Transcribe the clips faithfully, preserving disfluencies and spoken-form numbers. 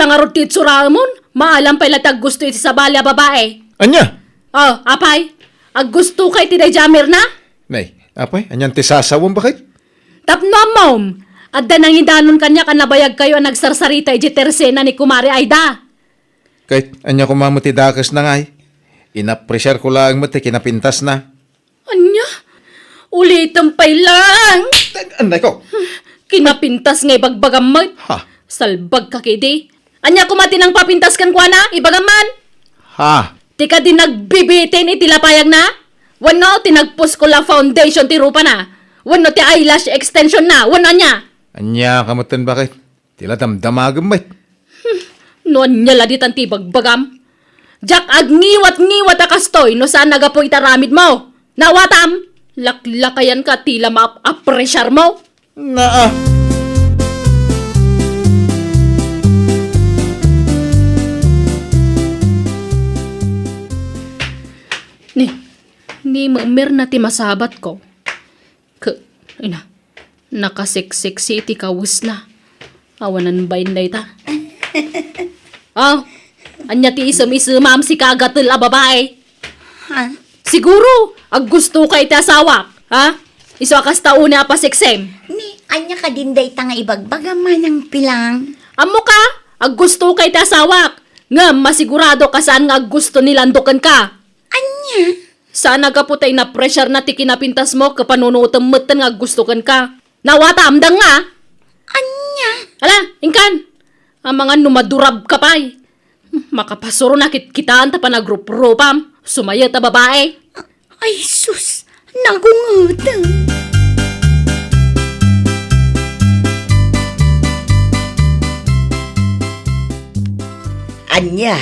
ngarud ti itsuraemon, maalam pay la ti aggusto iti sabali a babae. Ania? Oh, apay, aggustoka iti daydi a Mirna? Nay, apay, anian ti sasawem, baket? Tapno ammom, adda nangidanon kaniak a nabayagkayo a nagsarsarita idiay tersena ni Kumare Aida. Ket ania koma met ti dakesna ngay? Inapresiarko laeng met ti kinapintasna. Ania? Ulitem pay laeng. Anay ko. Kinapintas nga ibagbagam met. Ha? Salbagka ketdi. Ania koma ti nangpapintas kenkuana? Ibagam man. Ha? Ti kadi nagbibitin iti lapayagna? Wenno ti nagpuskol a foundation ti rupana? Wenno ti eyelash extension na? Wenno ania? Ania ka metten, baket? Ti la damdamagem met. Hmm, no ania la ditan ti ibagbagam? Diak agngiwat-ngiwat a kastoy no saan a gapu iti aramidmo. Nawatam, laklakayanka ti la maap-apresiarmo. Naa. Ni, ni Mirna ti masabatko. Ke, ina, nakaseksiksi iti kawesna. Awanan bain dayta. Oh, ania ti isem-isemam, sika a gatel a babae? Ha? Siguro, aggustoka iti asawak, ha? Isu a kasta unay a paseksem. Ni, ania kadin dayta nga ibagbagam, Manang Pilang? Ammoka, aggustoka iti asawak. Ngem masigurado ka saan nga aggusto ni Lando kenka. Ania? Saan a gapu ta inapresiarna ti kinapintasmo ket panunuotem metten nga aggusto kenka. Nawatam, dangna. Ania? Ala, inkan. Amangan no madurabka pay. Makapasuron a kitkitaan ta panagruprupam. Sumayet a babae. Ay, sus! Nagunget! Ania?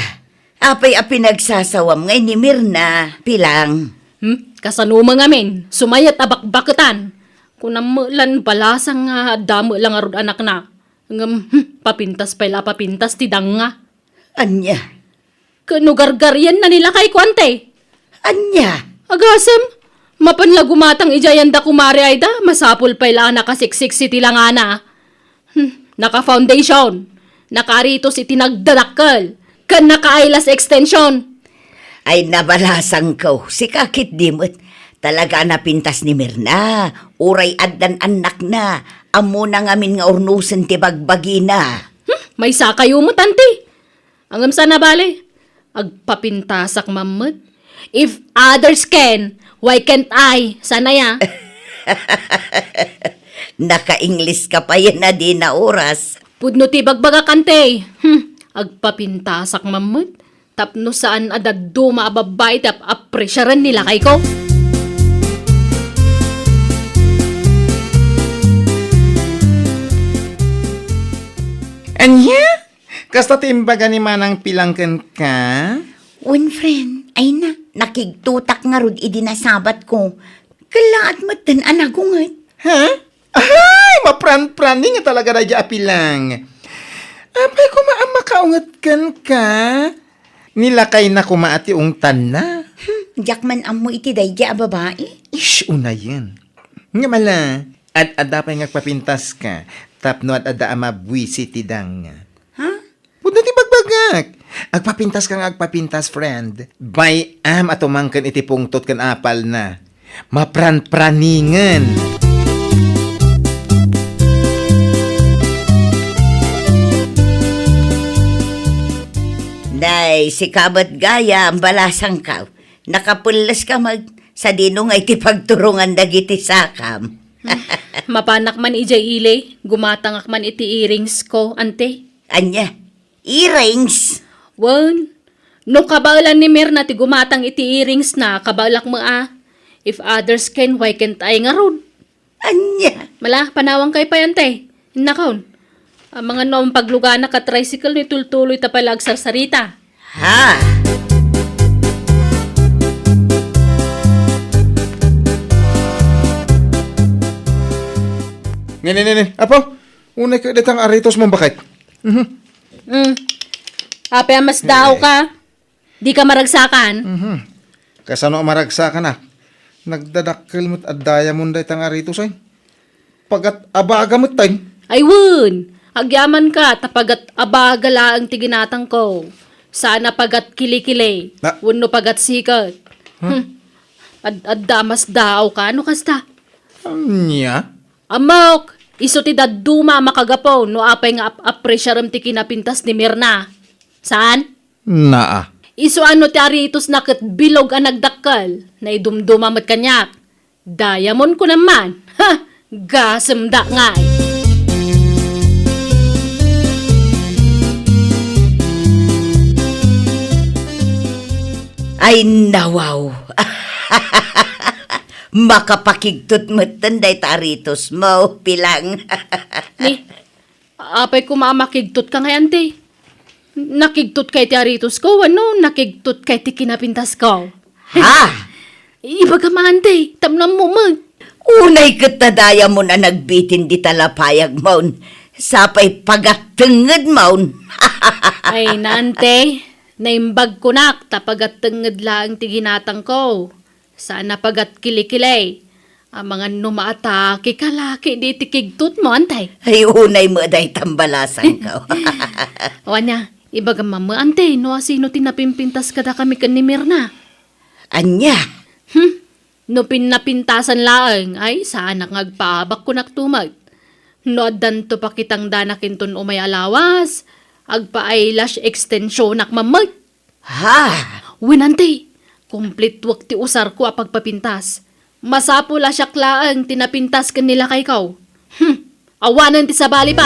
Apay a pinagsasawam ngay ni Mirna, Pilang? Hmm? Kasano met ngamin? Sumayet a bakbaketan. Kunam met lan balasang nga adda met la ngarud anakna. Ngem, hmm, papintas pay la a papintas ti dangna. Ania? Ket no gargarianna ni lakayko, ante? Ania? Agasem, mapan la gumatang idiay anda Kumare Aida, masapul pay la a nakaseksiksi ti langana. Hmm, naka-foundation, naka-aritos iti nagdadakkel, ken naka-eyelash extension. Ay, nabalasangko, sika ketdi met. Talaga a napintas ni Mirna, uray addan annakna, ammona ngamin nga urnosen ti bagbagina. Hmm, maysakayo met, ante. Ngem saan a bale, agpapintasak man met. If others can, why can't I? Saan aya? Naka-English ka pay a dina oras. Pudno ti bagbagak, ante. Hmm, agpapintasak man met. Tapno saan a dadduma a babbai ti ap-, apresiaren ni lakayko. Ania? Kasta ti imbaga ni Manang Pilang kenka? Wen, friend. Ay na, nakigtutak ngarud idi nasabatko. Kellaat metten a nagunget. Ha? Ay, mapranpraning nga talaga daydi a Pilang. Apay koma a makaunget kenka? Ni lakayna koma a ti ungtanna. Hmm, diak man ammo iti daydi a babai. Ish, unayen. Ngem ala, ad-adda pay nga agpapintaska tapno ad-adda a mabuisi ti dang. Ha? Pudno ti bagbagak. Agpapintaska nga agpapintas, friend. Bay-am a tumangken iti pungtot ken apalna. Mapranpraningen. Nay, sika met gayam, balasangka. Nakapelles ka met, sadino ngay ti pagturongan dagiti sakam? Mapanak man idiay ili, gumatangak man iti earrings ko, ante. Ania? Earrings? Wen, no kabaelan ni Mirna ti gumatang iti earrings na, kabaelak met a. If others can, why can't I ngarud? Ania? Mala, panawankayo pay, ante. Innakon. Amangan no paglugana ka tricycle ni tultuloy ta pay la agsarsarita. Ha? Ngin, ngin, ngin. Apo, unay ka detang aritos mo bakit? Mhm. Mm. Apay a masdaaw ka? Dika maragsakan? Mhm. Kasano a maragsakan, a? Nagdadakkel met a diamond dayta nga aritos, ay. Pagat-abaga met, tay. Ay, wen. Agyamanka, ta pagat-abaga laeng ti ginatangko. Saan a pagat kilikili, Na- wenno pagat siket. Huh? Hmm. Ad-, adda a masdaawka, no kasta? Ania? Ammok, isu ti dadduma a makagapu no apay nga ap-, apresiarem ti kinapintas ni Mirna. Saan? Naa. Isu a no ti aritosna ket bilog a nagdakkel, naidumduma met kaniak. Diamond ko naman. Ha! Gasem da ngay. Ay, nawaw. Makapakigtot metten dayta aritosmo, Pilang. Ni, apay koma a makigtotka ngay, ante? Nakigtotka iti aritosko, wenno nakigtotka iti kinapintasko? Ha? Ibagam, ante, tapno ammom met. Unay ket ta diamond a nagbitin dita lapayagmon. Sapay pagattengngedmon. Ay, na, ante, naimbag kunak ta pagattengnged laeng ti ginatangko. Saan a pagat kilikili. Amangan no maatake ka laki di ti kigtotmo, ante. Ay, unay met dayta a balasangko. O ania, ibagam met, ante, no asino ti napimpintas kadakami ken ni Mirna? Ania? Hmm, no pinnapintasan laeng, ay, saanak nga agpaabak kunak tumet. No addanto pakitangdanak inton umay a lawas, agpa-eyelash extensionak man met. Ha? Wen, ante, kumplituek ti usarko a pagpapintas. Masapul a siak laeng ti napintas ken ni lakayko. Hmm, awanen ti sabali pa.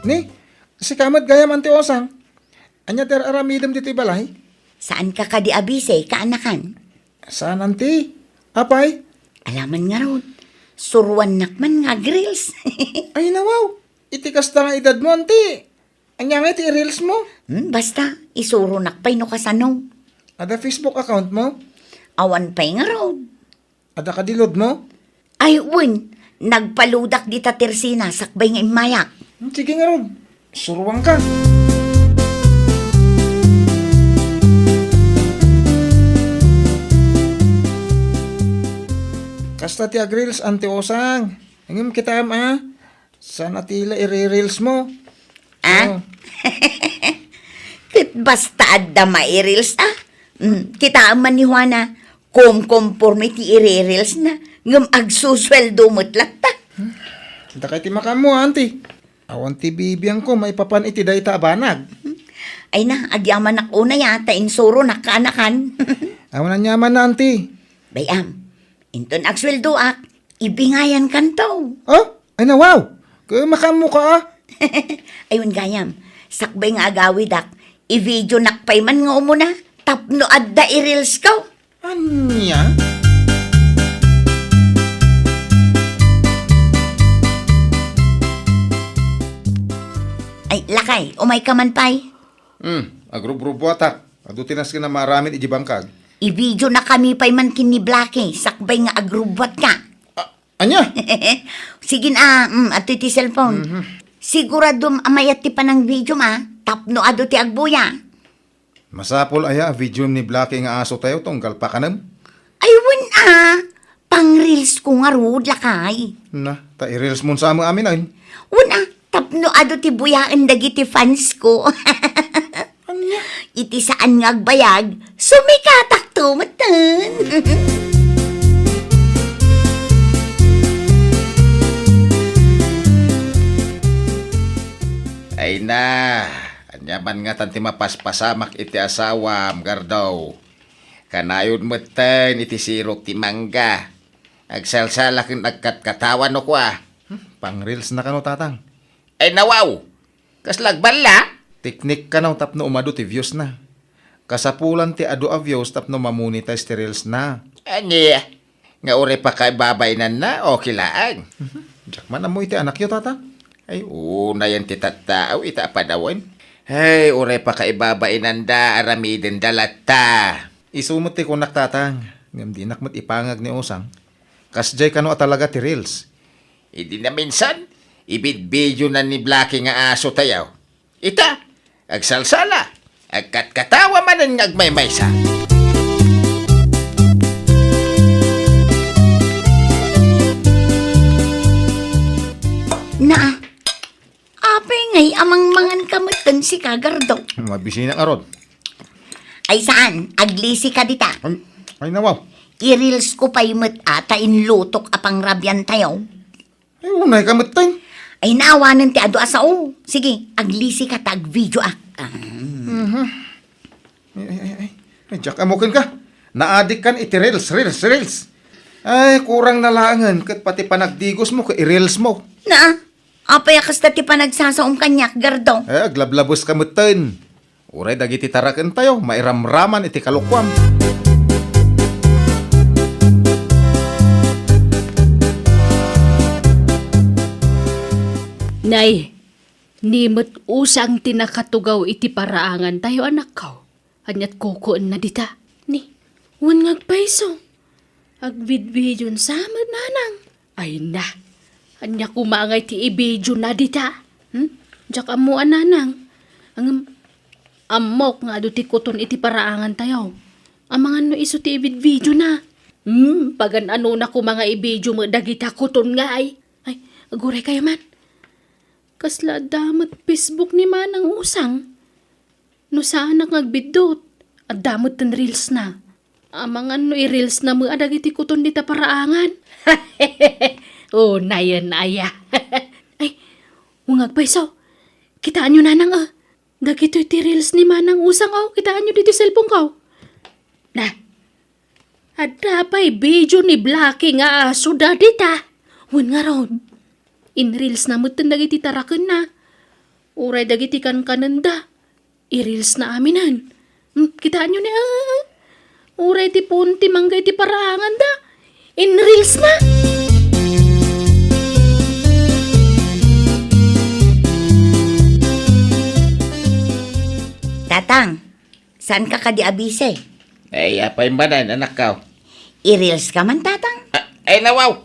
Ni, sika met gayam, Auntie Osang. Ania ti ar-aramidem ditoy balay? Saanka kadi a busy, kaanakan? Saan, Auntie? Apay? Alaman ngarud, suruannak man nga ag-reels. Ay, nawaw. Iti kasta nga edadmo, Auntie. Ania nga iti i-reels mo? Hmm, basta, isuronak pay no kasano. Adda Facebook account mo? Awan pay ngarud. Adda kadi load mo? Ay, wen, nagpa-loadak dita Tersina, sakbay nga immayak. Hmm, sige ngarud. Suruanka. Kasta ti ag-reels, Auntie Osang. Ngem kitaem, a. Saan a ti la i-reels mo? Ah? Oh. Ket basta adda mai-reels, ah. Mm, kitaem man ni Juana, kumkomporme ti i-reels na, ngem agsusueldo met latta. Dakay ti makaammo, Auntie. Awan ti bibiangko maipapan iti dayta a banag. Ay na, agyamanak unay a, ta insuronak kaanakan. Awan aniaman na, Auntie. Bay-am, inton agsueldoak, ibingayankanto. Oh? Ay na, wow! Kaya makaammo ka, ah? Ayun, gayam. Sakbay nga agawidak, i-videonak pay man nga umuna, tapno adda i-reels ko. Ania? Ay, lakay, umay ka man pay. Hmm, agrubrubuatak. Adu ti nasken a maaramid iti bangkag. I-videonakami pay man ken ni Blackie, sakbay nga agrubbuatka. Ah, ania? Sige na, mm, adtoy ti cellphone. Mhm. Siguradom a mayat ti panang-videom, a, tapno adu ti agbuya. Masapul aya a videom ni Blackie nga asotayo tunggal pakanem? Ay, wen a, pang-reels ko ngarud, lakay. Na, ta i-reels mon sa amin, ay. Wen a, tapno adu ti buyaen dagiti fans ko. Ania? Iti saan nga agbayag, sumikatakto metten. Ay na, ania man ngatan ti mapaspasamak iti asawam, Gardaw? Kanayon metten iti sirok ti mangga. Agsalsala ken agkatkatawa no kua. Hmm, pang-reels na kano, Tatang? Ay, nawaw! Kasla agballa? Teknik kano tapno umadu ti views na. Kasapulan ti adu a views tapno ma-monetize ti reels na. Ania? Nga uray pakaibabainanna, okay laeng. Mhm. Diak man ammo iti anakyo, Tata. Ay, unayen ti tattao ita a panawen. Ay, uray pakaibabainanda, aramidenda latta. Isu met ti kunak, Tatang. Ngem dinak met ipangag ni Usang. Kasdiay kano a talaga ti reels. Idi naminsan, ibidbidiona ni Blackie nga asotayo. Ita, agsalsala, agkatkatawa manen nga agmaymaysa. Naa, apay ngay a mangmangan ka metten, sika, Gardo? Mabisina ngarud. Ay saan, aglisi ka dita. Ay, ay, nawaw. I-reels ko pay met a ta inlutok a pangrabian tayo. Ay, unay ka metten. Ay, naawanen ti adu a sao. Sige, aglisi ka ta agvideo ak. Ah. Mhm. Ay, ay, ay, ay. Ay, diak ammo kenka. Naadik kan iti reels, reels, reels. Ay, kurang na laengen ket pati panagdigos mo ket i-reels mo. Na, apay a kasta ti panagsasaom kaniak, Gardo? Eh, aglablabes ka metten. Uray dagiti tarakentayo mairamraman iti kalokuam. Nay, ni met Usang ti nakatugaw iti paraangantayo, anakko. Aniat kukuenna dita? Ni, wen nga agpayso. Agvidvidion sa met, nanang. Ay na, ania koma ngay ti ibidiona dita? Hmm? Diak ammo a, nanang. Ngem, ammok nga adu ti kuton iti paraangantayo. Amangan no isu ti ibidbidiona. Hmm, pagan-anona koma nga ibidio met dagita kuton ngay. Ay, aguray kayo man. Kasla adda met Facebook ni Manang Usang. No saanak nga agbiddut, adda met ten reels na. Amangan no i-reels na met a dagiti kuton dita paraangan. Unayen aya. Ay, wen nga agpayso. Kitaenyo, nanang, a. Dagitoy ti reels ni Manang Usang, o. Kitaenyo ditoy cellphone ko. Na, adda pay video ni Blackie nga asoda dita. Wen ngarud, in-reels na met ten dagiti tarakenna. Uray dagiti kankanenda, i-reels na aminen. Hmm, kitaenyo ni, ah, uray ti puon ti mangga iti paraanganda, in-reels na. Tatang, saan ka kadi abisi? Ay, apay manen, anakko? I-reels ka man, Tatang? Ah, ay, nawaw!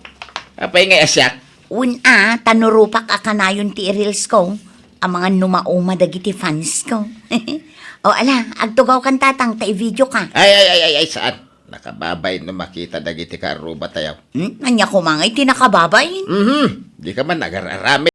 Apay nga asiak? Wen a, ta no rupak a kanayon ti i-reels ko, amangan no mauma dagiti fans ko. O ala, agtugaw kan, Tatang, ta i-video ka. Ay, ay, ay, ay, ay, saan? Nakababay no makita dagiti kaarruba tayo. Hmm? Ania koma nga iti nakababay? Mhm. Di ka man agar-aramid.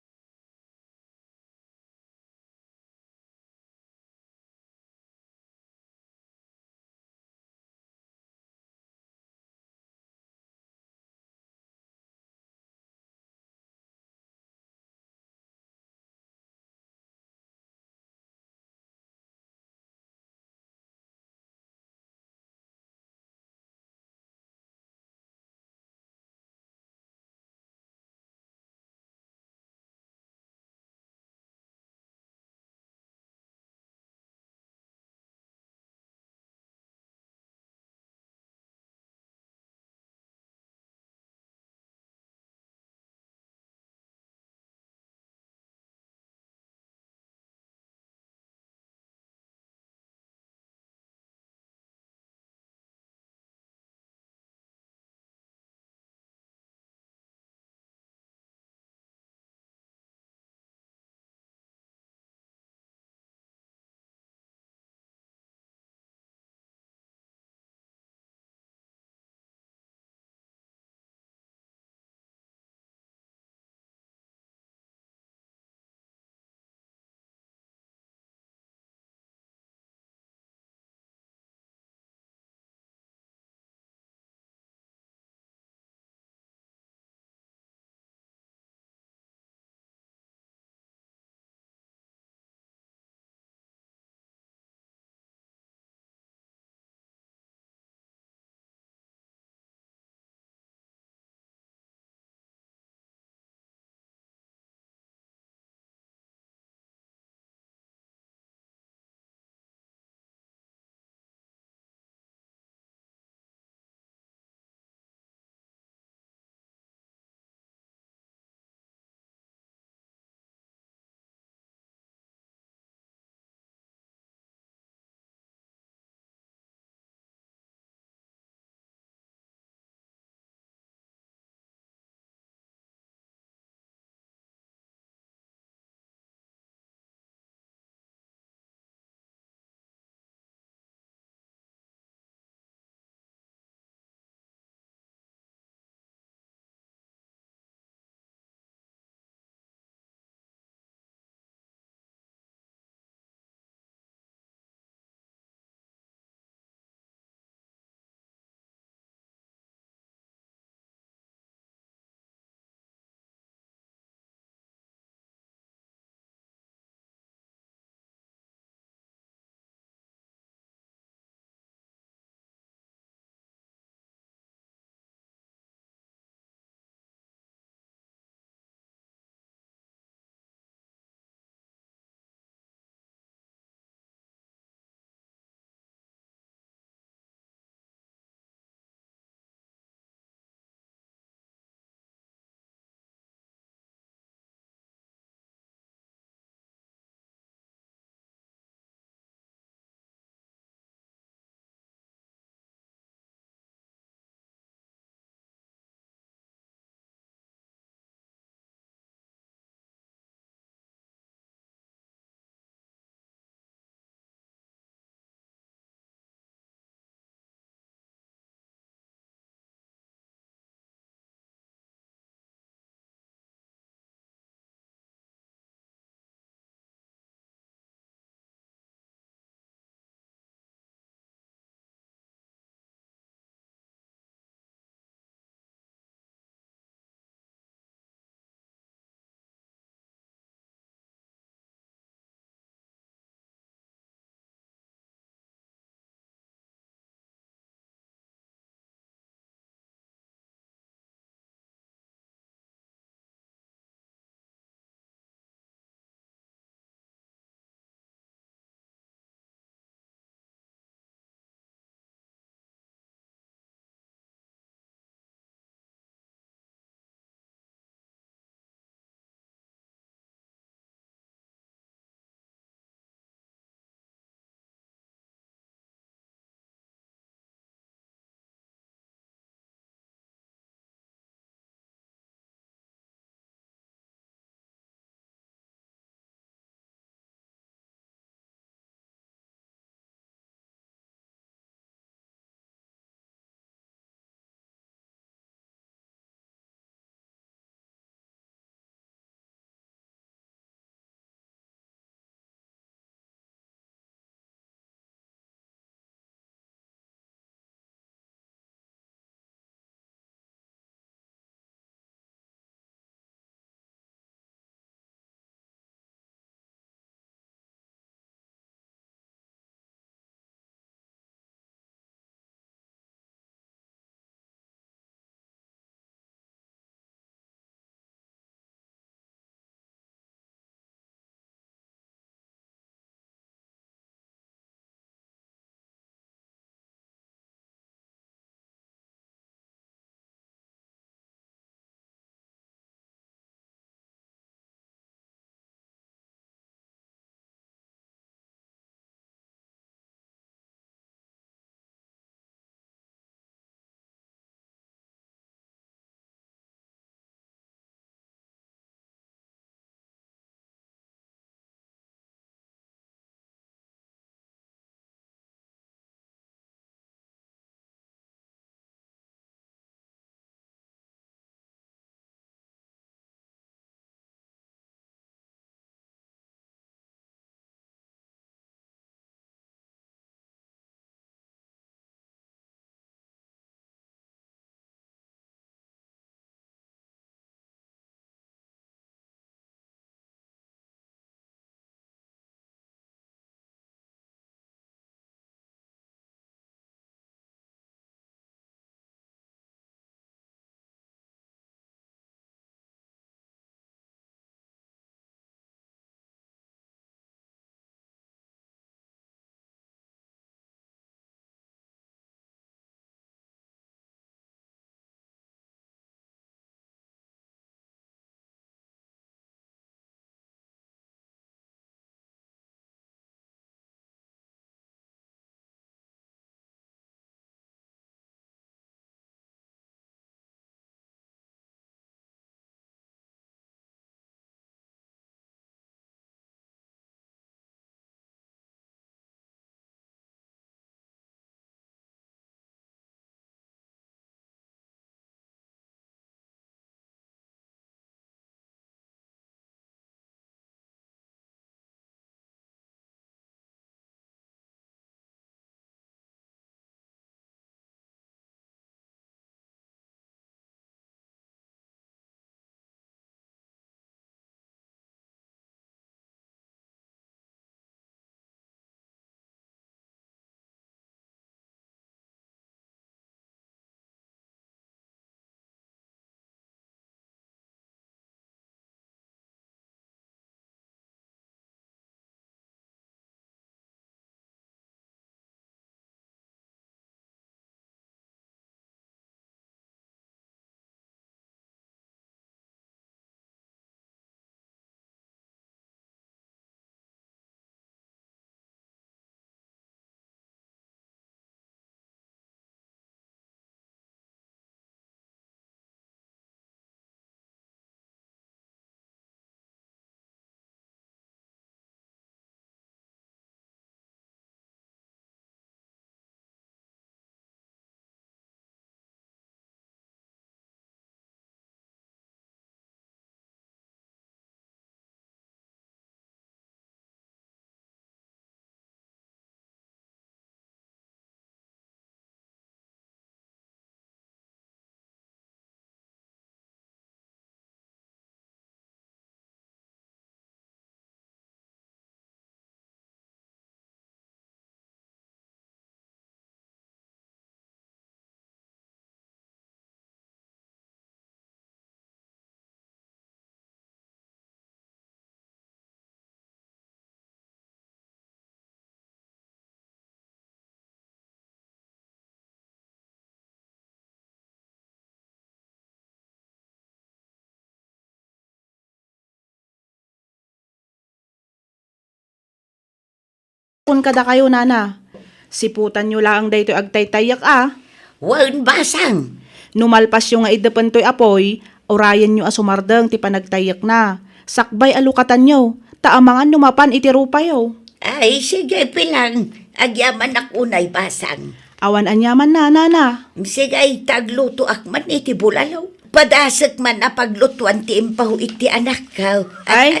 Kun kadakayo, nana, siputanyo laeng daytoy agtaytayyek a. Wen, basang. No malpasyo nga iddepen toy apuy, urayenyo a sumardeng ti panagtayyekna. Sakbay a lukatanyo, ta amangan no mapan iti rupayo. Ay, sige, Pilang. Agyamanak unay, basang. Awan aniamanna, nana. Sige, ta aglutoak man iti bulalo. Padasek man a paglutuan ti impaw iti anakko. Ay,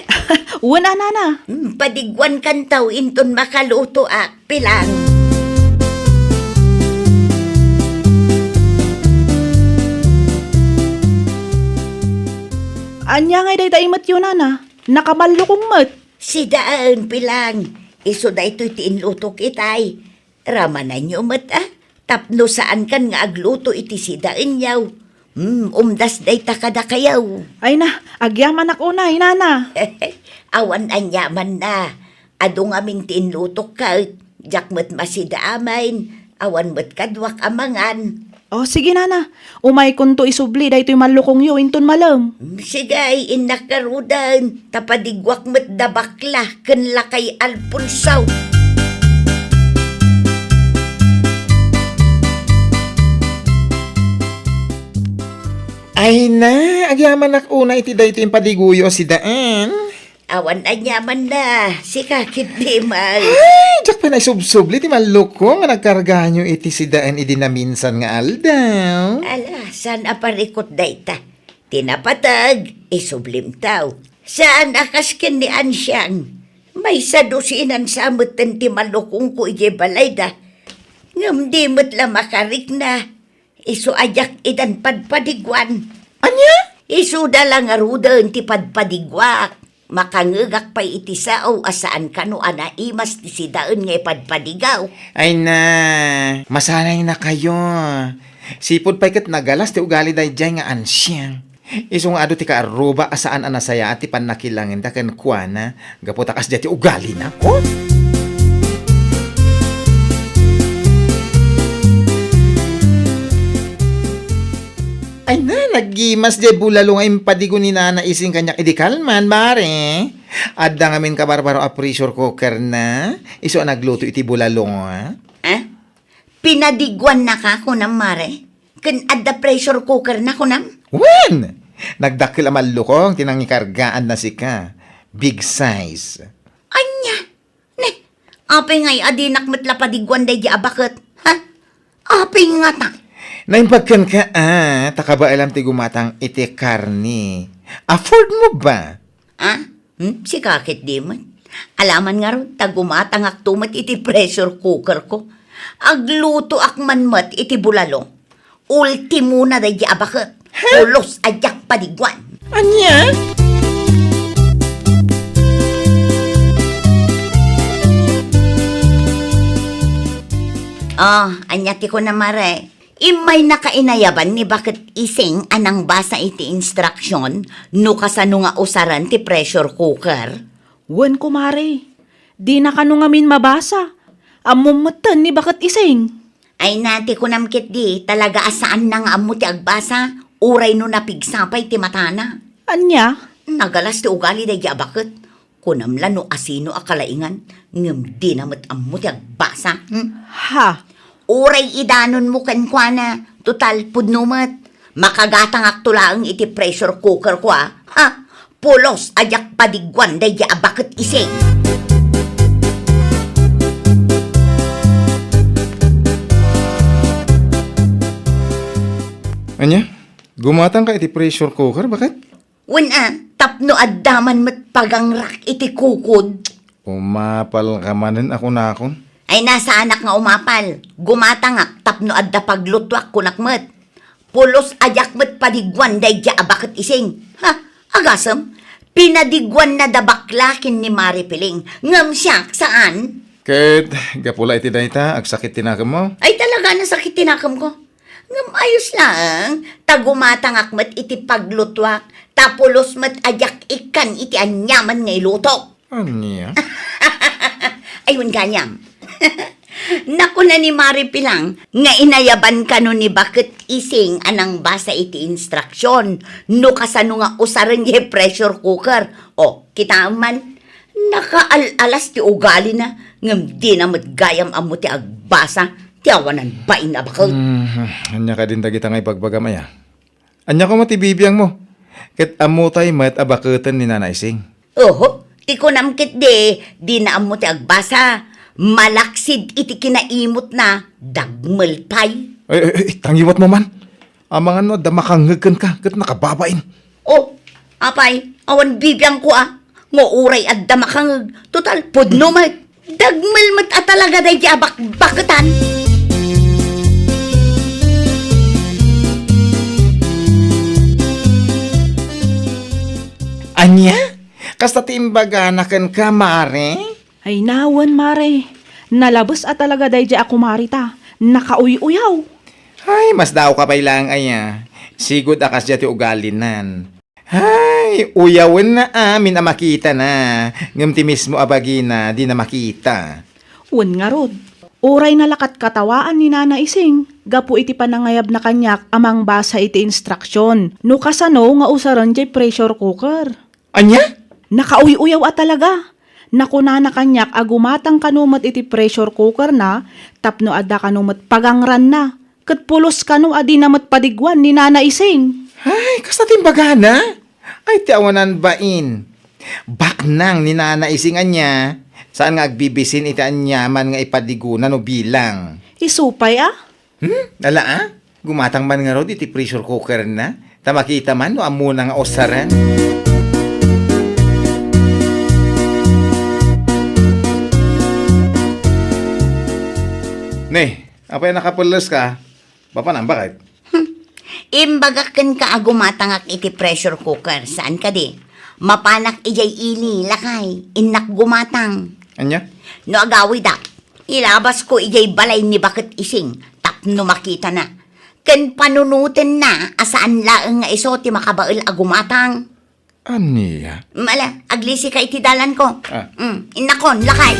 wen a, nana. Hmm, padiguankanto inton makalutoak, Pilang. Ania ngay dayta imetyo, nana? Nakamallukong met. Sidaen, Pilang. Isu daytoy ti inlutok itay. Ramananyo met a, tapno saankan nga agluto iti sidaenyo. Hmm, umdas dayta kadakayo. Ay na, agyamanak unay, nana. Awan aniamanna. Adu ngamin ti inlutok ket, diak met masida amin. Awan met kaduak a mangan. O, sige, nana. Umaykonto isubli daytoy mallukongyo inton malem. Mm, sige, innak ngaruden, ta padiguak met da bakla ken lakay Alfonso. Ay na, agyamanak unay iti daytoy impadiguyo a sidaen. Awan aniamanna, sika ketdi met. Ay, diak pay naisubsubli ti mallukong nga nagkarganyo iti sidaen idi naminsan nga aldaw. Ala, saan a parikut dayta? Ti napateg, isublimto. Saan a kas ken ni Ansiang. Maysa dosinan sa metten ti mallukongko idiay balayda. Ngem di met la makarikna. Isu a diak idan padpadiguan. Ania? Isuda la ngaruden ti padpadiguak. Makangegak pay iti sao a saan kano a naimas ti sidaen nga ipadpadigaw. Ay na, masanaynakayo. Sipud pay ket nagalas ti ugali daydiay nga Ansiang. Isu nga adu ti kaarruba a saan a nasayaat ti pannakilangenda kenkuana gapu ta kasdiay ti ugalina. Oh! Ay na, naggimas diay bulalo nga impadigo ni Nana Ising kaniak idi kalman, Mare. Adda ngamin kabarbaro a pressure cooker na. Isu a nagluto iti bulalo, ha? Eh? Pinadiguannaka, kunam, Mare? Ken adda pressure cooker na, kunam? Wen! Nagdakkel a mallukong ti nangikargaanna sika. Big size. Ania? Ne, apay ngay a dinak met la padiguan daydi a baket? Ha? Apay ngata? Naimbag kenka, a, ta kabaelam ti gumatang iti karne. Afford mo ba? Ah? Hmm? Sika ketdi met. Alaman ngarud, ta gumatangakto met iti pressure cooker ko. Aglutoak man met iti bulalo. Ultimona daydi a baket. Ha? Pulos a diak padiguan. Ania? Ah, ania ti kunam, Mare? Immaynaka inayaban ni Baket Ising a nangbasa iti instruction no kasano nga usaren ti pressure cooker? Wen, kumare. Dina kano ngamin mabasa. Ammom metten ni Baket Ising. Ay na, ti kunam ketdi, talaga a saanna nga ammo ti agbasa, uray no napigsa pay ti matana. Ania? Nagalas ti ugali daydi a baket. Kunam la no asino a kalaingan, ngem dina met ammo ti agbasa. Hmm? Ha? Uray idanonmo kenkuana, total pudno met. Makagatangakto laeng iti pressure cooker ko, a. Ha? Pulos a diak padiguan daydi a Baket Ising. Ania? Gumatangka iti pressure cooker, Baket? Wen a, tapno adda man met pagangrak iti kukod. Umapalka manen a kunakon. Ay, na, saanak nga umapal. Gumatangak tapno adda paglutuak, kunak met. Pulos a diak met padiguan daydi a Baket Ising. Ha? Agasem? Pinadiguanna da bakla ken ni Mari Piling. Ngem siak, saan? Ket gapu la iti dayta, agsakit ti nakemmo? Ay, talaga, nasakit ti nakemko. Ngem ayos laeng, ta gumatangak met iti paglutuak, ta pulos met a diak ikkan iti aniaman nga ilutok. Ania? Ay, wen gayam. Nakuna ni Mari Pilang nga inayaban kano ni Baket Ising a nangbasa iti instruksion no kasano nga usaren ti pressure cooker. O, kitaem man, Nakaal-alas ti ugalina, ngem dina met gayam ammo ti agbasa ti awanan bain a baket. Hmm, ania kadin dagita nga ibagbagam aya? Ania koma ti bibiangmo? Ket ammotay met a baketen ni Nana Ising. Oho, ti kunam ketdi, dina ammo ti agbasa. Malaksid iti kinaimutna, dagmel pay. Ay, ay, ay, tangiwatmo man. Amangan no adda makangngeg kenka ket nakababain. Oh, apay, awan bibiangko a. Nga uray adda makangngeg, total, pudno met. Dagmel met a talaga daydi a bakbaketan. Ania? Kasta ti imbagana kenka, Mare? Ay, nawen, Mare. Nalabes a talaga daydi a kumarita. Nakauy-uyaw. Ay, masdaawka pay laeng aya. Sigud a kasdiay ti ugalinan. Ay, uyawenna amin a makitana, ngem ti mismo a bagina dina makita. Wen ngarud, uray nalakatkatawaan ni Nana Ising gapu iti panangayabna kaniak a mangbasa iti instruction no kasano nga usaren diay pressure cooker. Ania? Nakauy-uyaw a talaga. Nakunana kaniak a gumatang kano met iti pressure cooker na tapno adda kano met pagangranna. Ket pulos kano a dina met padiguan ni Nana Ising. Ay, kasta ti imbagana? Ay, ti awanan bain. Baknang ni Nana Ising ania, saan nga agbibisin iti aniaman nga ipadigona no bilang. Isu pay a? Hmm? Ala a? Gumatang man ngarud iti pressure cooker na, ta makita man no ammona nga usaren. Ne, apay nakapelles ka? Mapanam, bakit? Hmm. Imbagak kenka a gumatangak iti pressure cooker, saan kadi? Mapanak idiay ili, lakay, innak gumatang. Ania? No agawidak, ilabasko idiay balay ni Baket Ising tapno makitana. Ken panunotenna a saan laeng nga isu ti makabael a gumatang. Ania? Mala, aglisika iti dalanko. Ah. Mm, innakon, lakay.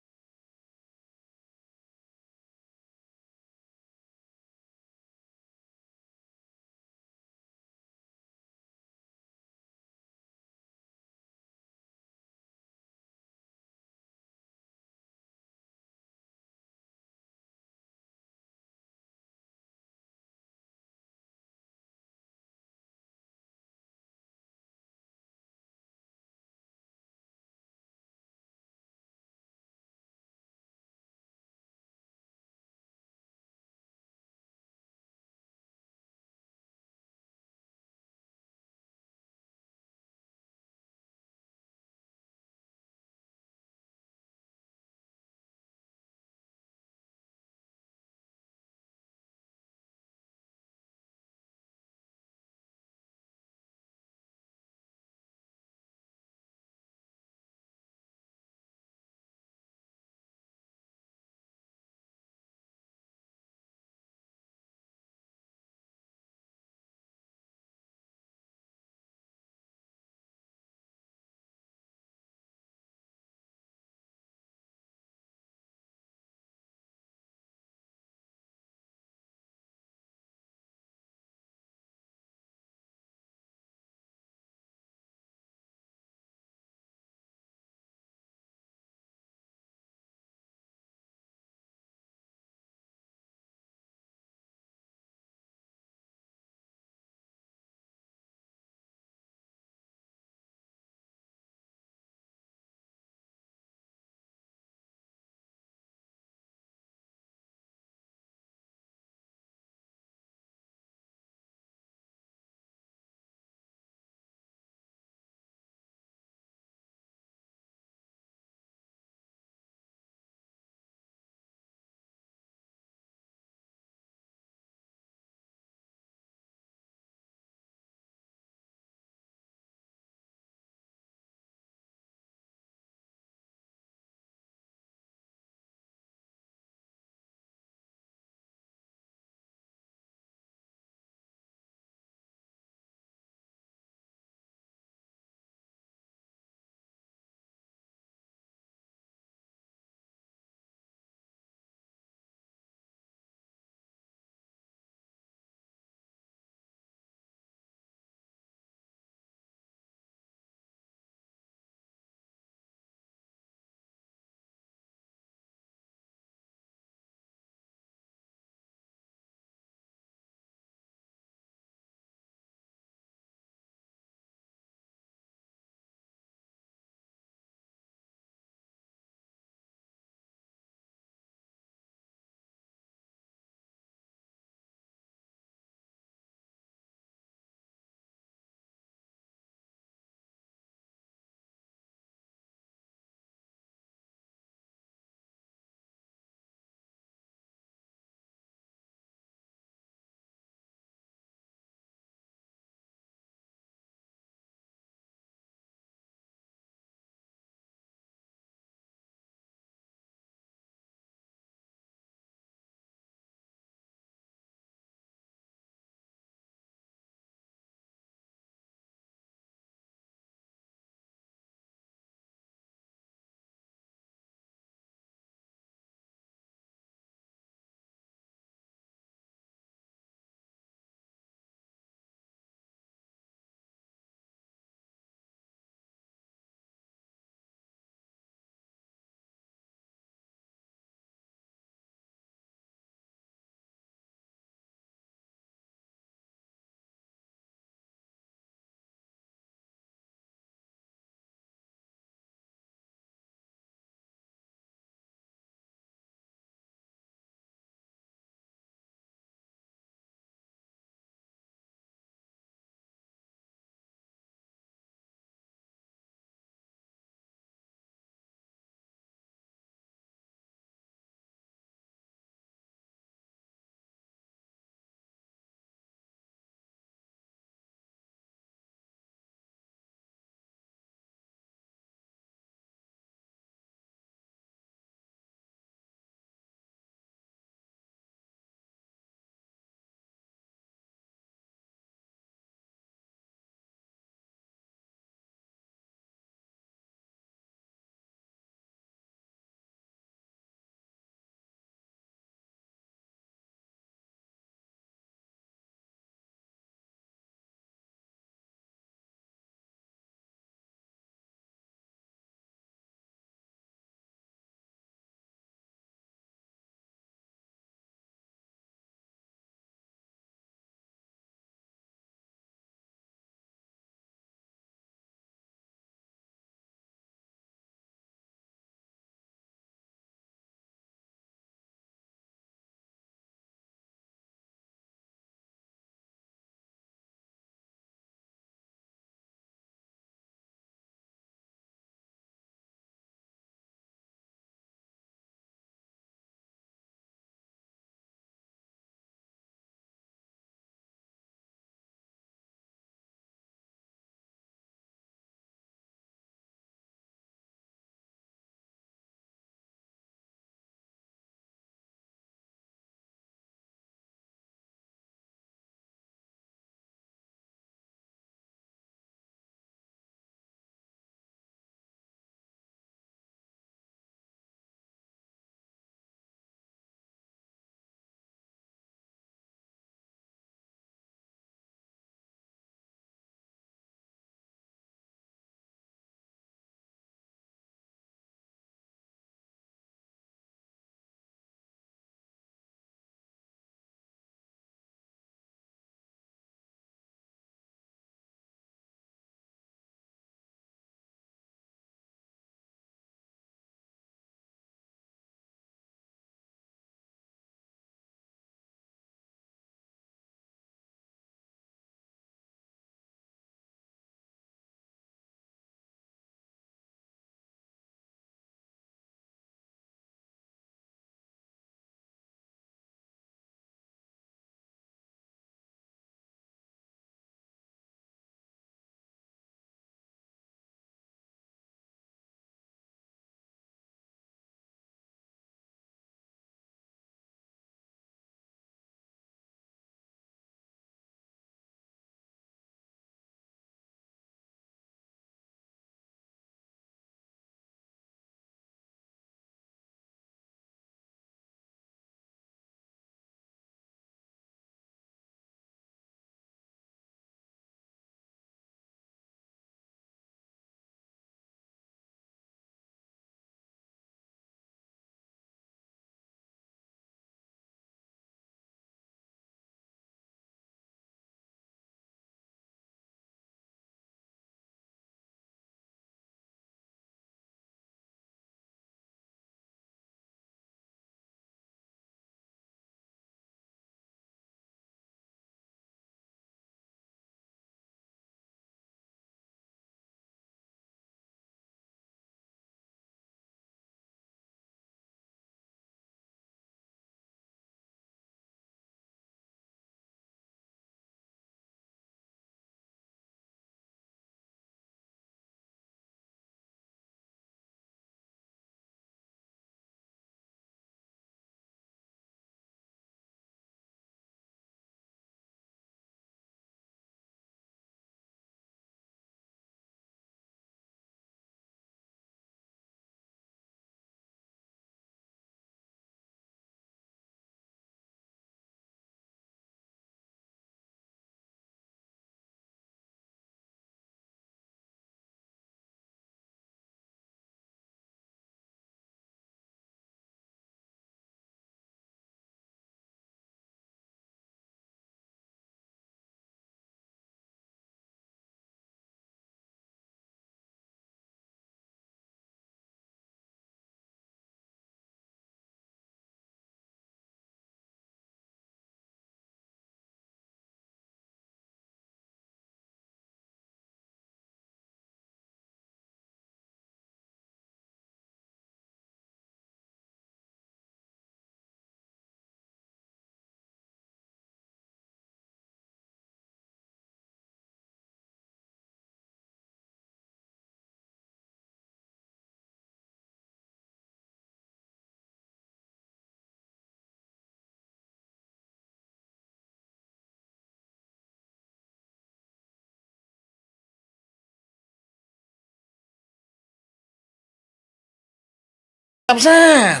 Kabsat!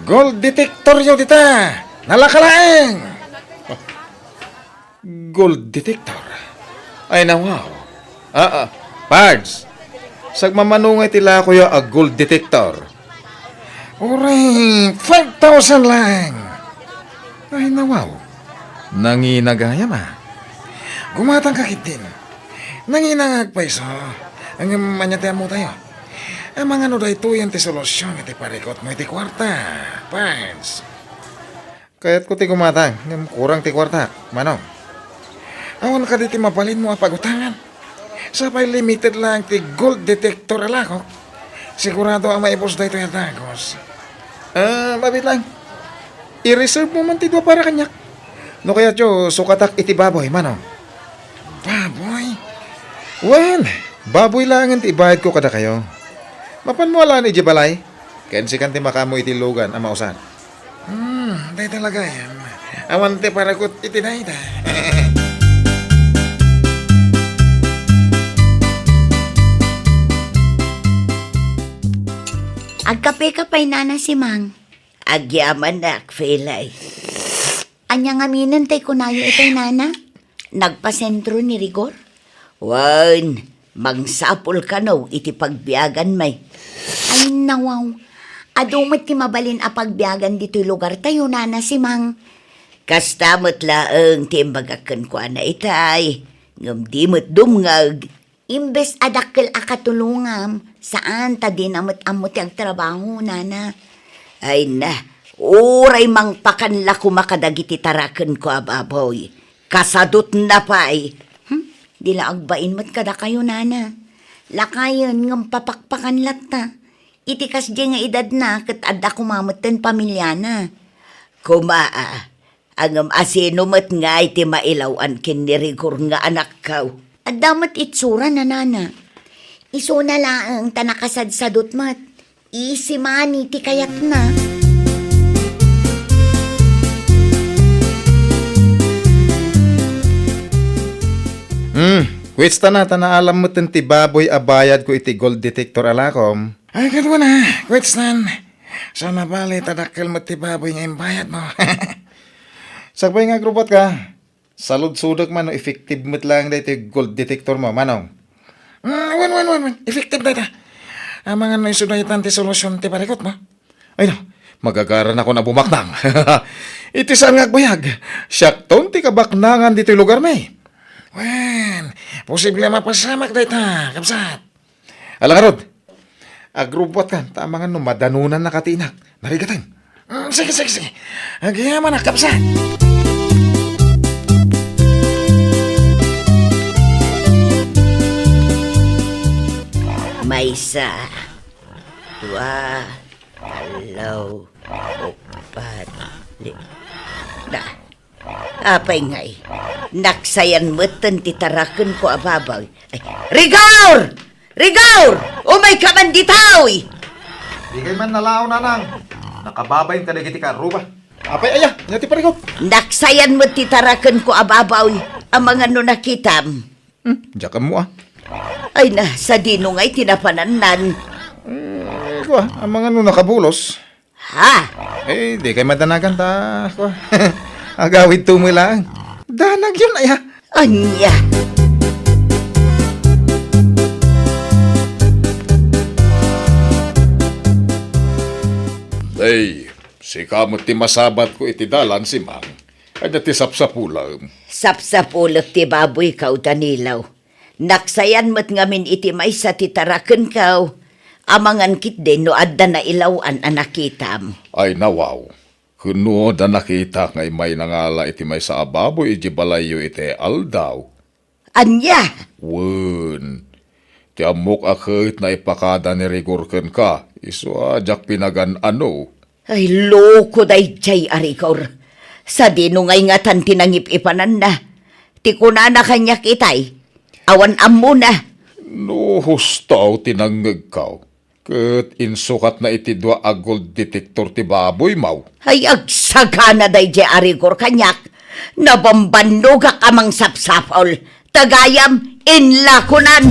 Gold detectoryo dita! Nalaka laeng! Gold detector? Ay, nawaw. Ah, ah. Pards, sagmamano nga iti lakoyo a gold detector. Uray, five thousand lang. Ay, nawaw. Nangina gayam, a. Gumatang ka ketdin. Nangina nga agpayso. Ngem ania ti ammotayo? Amangan no daytoyen ti solusion iti parikutmo iti kuarta, Pards. Kayatko ti gumatang, ngem kurang ti kuartak, Manong. Awan kadi ti mabalinmo a pagutangan? Sapay limited laeng ti gold detector a lakok. Sigurado a maibus daytoy a dagus. Ah, mabiit lang. I-reserve mo man ti dua para kaniak. No kayatyo, sukatak iti baboy, Manong. Baboy? Wen, baboy laengen ti ibayadko kadakayo. Mapanmo alaen idiay balay? Ken sikan ti makaammo iti lugan a mausar. Hmm, dayta la gayam. Awan ti parikut iti dayta. Agkapeka pay, Nana Simang? Agyamanak, Felay. Ania ngaminen ti kunayo itay, Nana? Nagpasentro ni Rigor? Wen, mangsapul kano iti pagbiaganmi. Ay, nawaw. Adu met ti mabalin a pagbiagan ditoy lugartayo, Nana Simang. Kasta met laeng ti imbagak kenkuana itay, ngem di met dumngeg. Imbes a dakkel a katulongam, saan ta dina met ammo ti agtrabaho, Nana. Ay na, uray mangpakan la koma kadagiti tarakenko a baboy. Kasadutna pay. Hmm? Di la agbain met kadakayo, Nana. Lakayen ngem papakpakan latta. Iti kasdi nga edadna ket adda koma metten pamiliana. Koma, a, ngem asino met ngay ti mailaw-an ken ni Rigor nga anakko? Adda met itsurana, Nana. Isuna laeng ta nakasadsadut met. Easy money ti kayatna. Hmm, kwitstana ta naalam metten ti baboy a bayadko iti gold detector a lakom. Ay, kaduana, kwitstan. Saan a bale ta dakkel met ti baboy nga imbayadmo. Sakbay nga agrubbuatka, saludsodek man no effective met laeng daytoy gold detectormo, Manong. Mm, wen, wen, wen, wen. Effective dayta. Amangan no isu daytan ti solusion ti parikutmo. Ay na, magagaranakon a bumaknang. Iti saan nga agbayag, siakton ti kabaknangan ditoy lugarmi. Wen, posible a mapasamak dayta, kabsat. Ala ngarud, agrubbuatkan, ta amangan no madanonannaka ti inak. Narigaten. Mm, sige, sige, sige. Agyamanak, kabsat. Maysa, dua, tallo, uppat, li-, da. Apay ngay, naksayan metten ti tarakenko a baboy. Ay, Rigor! Rigor! Umayka man ditoy! Di kay man nalaw, Nanang. Nakababain kadagiti karruba. Apay aya, ania ti parikut? Naksayan met ti tarakenko a baboy, amangan no nakitam. Hmm, diak ammo, a. Ay na, sadino ngay ti napanannan? Eh, kua, amangan no nakabulos. Ha? Eh, di kay madanagan ta, kua. Agawid tumoy laeng. Danagyon aya. Ania? Ay, sika met ti masabatko iti dalan, Simang. Adda ti sapsapulem. Sapsapulek ti baboyko, Danilo. Naksayan met ngamin iti maysa ti tarakenko. Amangan ketdin no adda nailaw-an a nakitam. Ay, nawaw. Ken no adda nakitak nga immay nangala iti maysa a baboy idiay balayyo iti aldaw. Ania? Wen, ti ammok a ket naipakada ni Rigor kenka, isu a diak pinagan-ano. Ay, loko daydiay a Rigor. Sadino ngay ngatan ti nangip-ipananna? Ti kunana kaniak itay, awan ammona. No husto ti nangngegko, ket insukatna iti dua a gold detector ti baboymo. Ay, agsagana daydiay a Rigor kaniak. Nabambannogak a mangsapsapul. Ta gayam, inlakonan.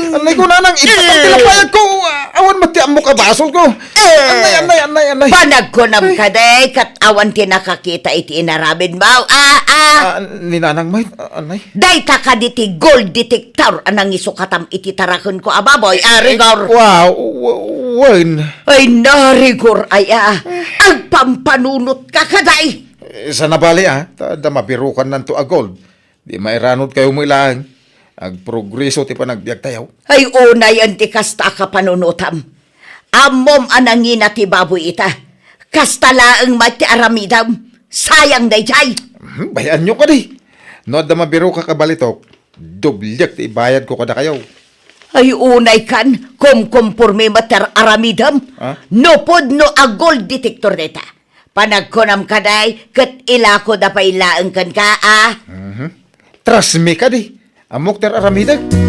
Anay ko, nanang, ipatak ti lapayag ko. Ah, awan met ti ammok a basol ko. Anay, anay, anay, anay. Panagkunam kadi, ket awan ti nakakita iti inaramidmo. Ah, ah. Ah, ni nanang met, ah, anay. Dayta kadi ti gold detector a nangisukatam iti tarakenko a baboy, ah, Rigor. Wow, w-, wen. Ay, na, Rigor, ay, ah. Agpampanunotka kadi. Eh, sana bali, ah. Ta, adda mabirokannanto a gold. Di mairanod kayo met laeng. Agprogreso ti panagbiag tayo. Ay, unayen ti kasta a kapanunotam. Ammom a nangina ti baboy ita. Kasta laeng met ti aramidem. Sayang daydiay. Hmm, bay-anyo kadi. No adda mabirokak a balitok, doblek ti ibayadko kadakayo. Ay, unay kan, kumkumpormi met ti ar-, aramidem. Ah? No pudno a gold detector dayta. Panagkunam kadi, ket ilakoda pay laeng kenka, a? Mhm. Trust me kadi. Ammok ti ar-aramidek.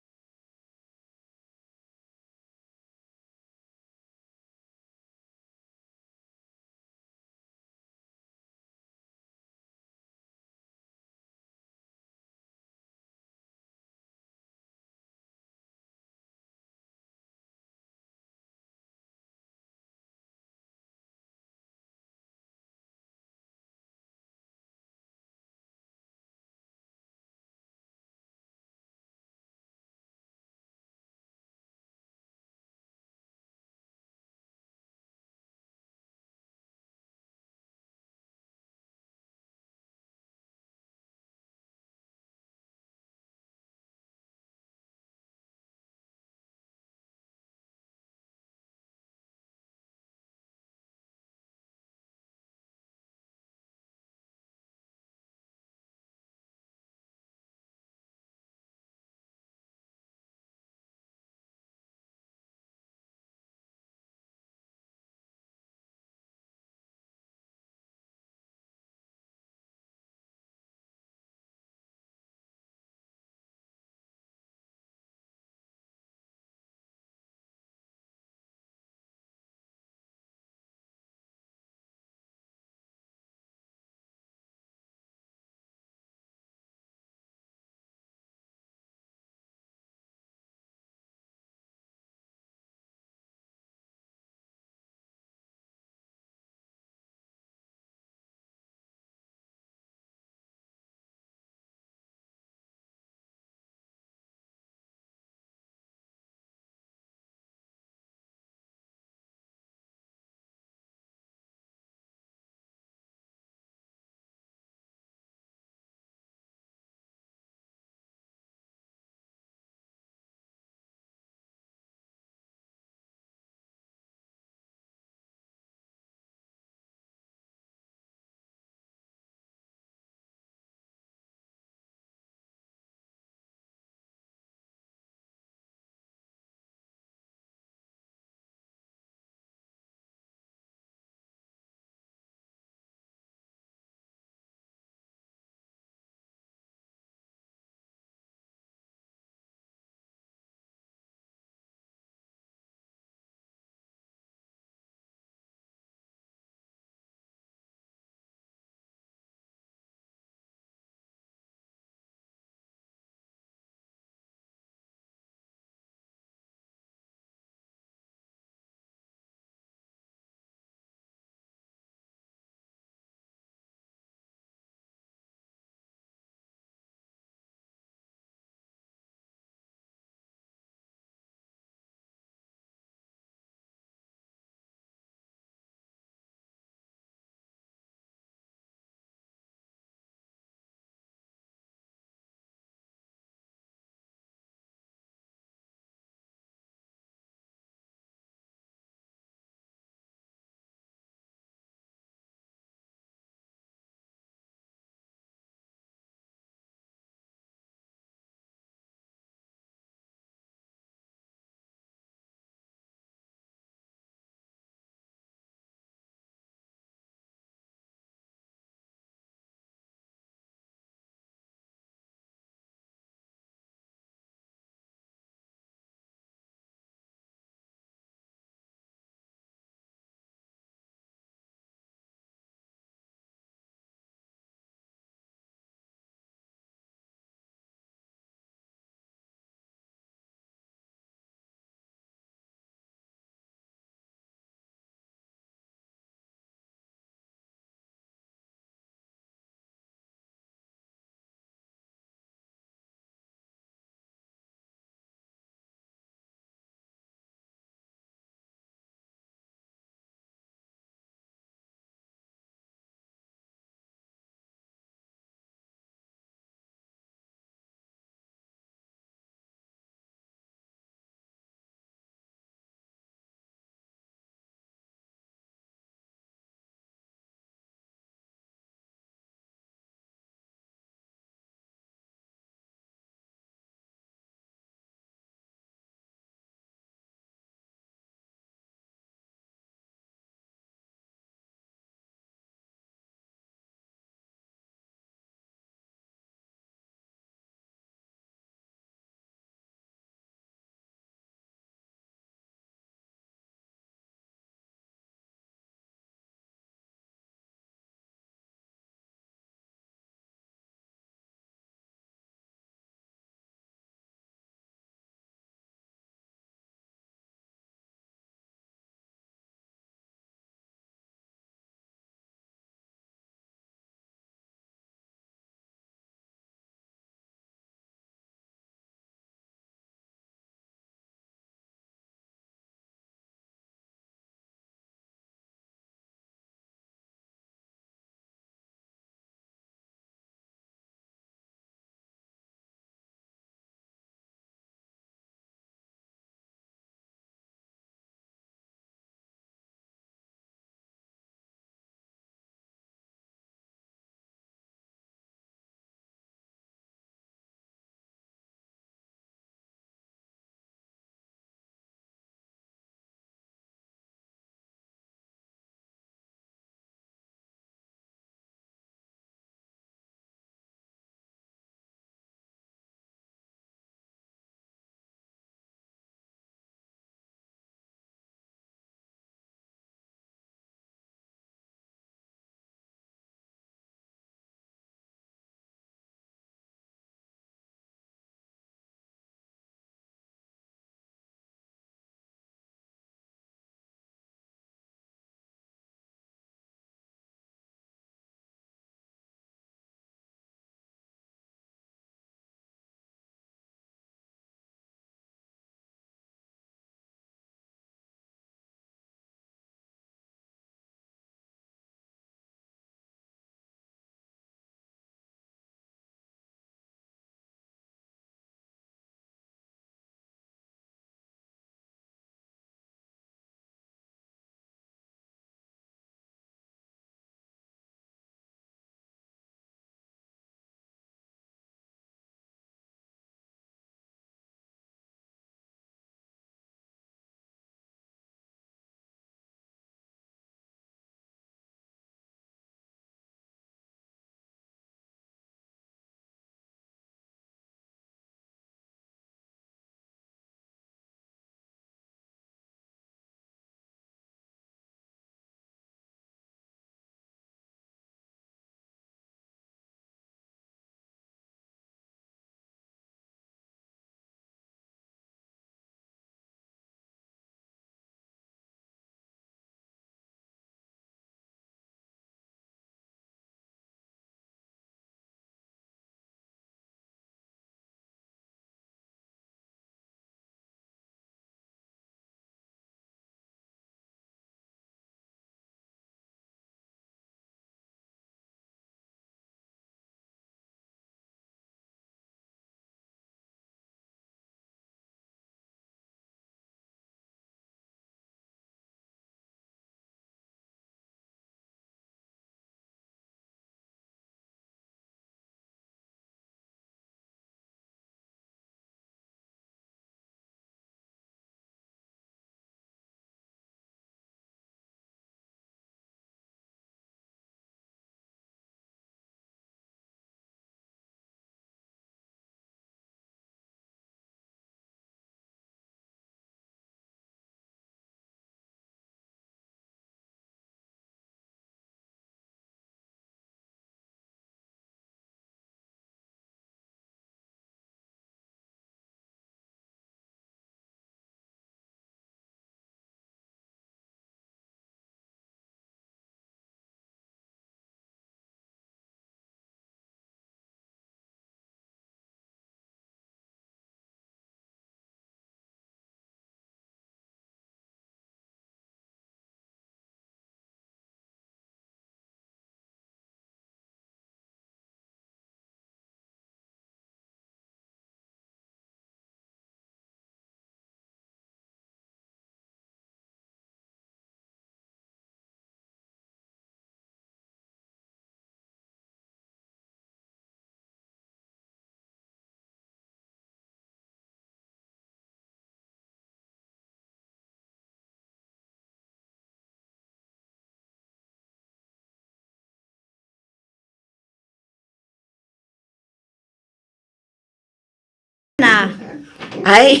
Ay,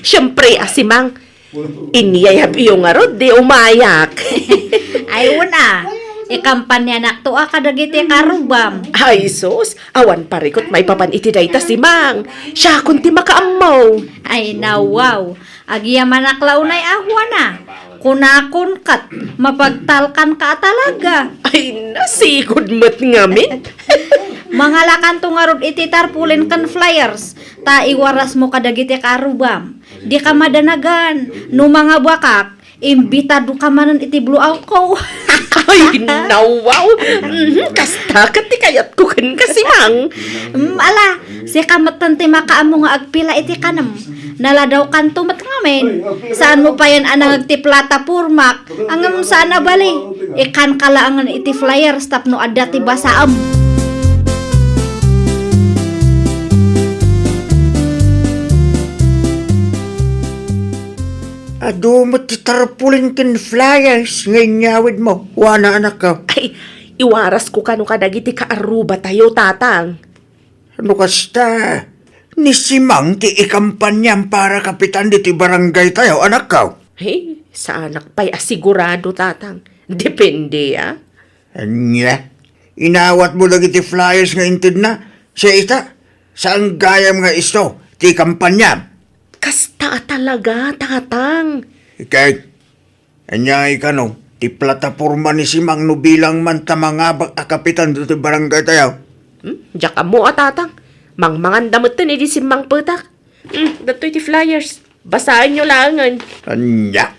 siempre, a si Mang. Inyayab iyo ngarud, di umayak. Ay, una, ikampanyanakto a kadagiti karubam. Ay, sus, awan parikut maipapan iti dayta si Mang. Siakon ti makaammo. Ay, nawaw. Agyamanak la unay a Juana. Kunakon ket, mapagtalkanka a talaga. Ay, nasikod met ngamin. Mangalakanto ngarud iti tarpaulin ken flyers, ta iwarasmo kadagiti karubam. Dika madanagan, no mangabuakak, imbitadoka manen iti blowoutko. Ay, nawaw! Mhm, kasta ket ti kayatko kenka, si Mang. Mm, ala, sika metten ti makaammo nga agpila iti kanem. Naladawkanto met ngamin. Saanmo payen a nangeg ti platapormak, ngem saan a bali. Ikkanka laengen iti flyers tapno adda ti basaem. Adu met ti tarpaulin ken flyers nga inyawidmo, Juana, anakko. Ay, iwarasko kano kadagiti kaarrubatayo, Tatang. No kasta, ni si Mang ti ikampaniam para kapitan ditoy barangaytayo, anakko. He, saanak pay a sigurado, Tatang. Depende, a. Ania? Inawatmo dagiti flyers nga intedna? Sia ita, saan gayam nga isu ti ikampaniam? Kasta a talaga, Tatang. Ket, ania ngay kano ti plataporma ni si Mang no bilang man ta mangabak a kapitan ditoy barangaytayo? Hmm? Diak ammo a, Tatang. Mangmanganda metten idi simmangpetak. Hmm, datoy ti flyers. Basaenyo laengen. Ania?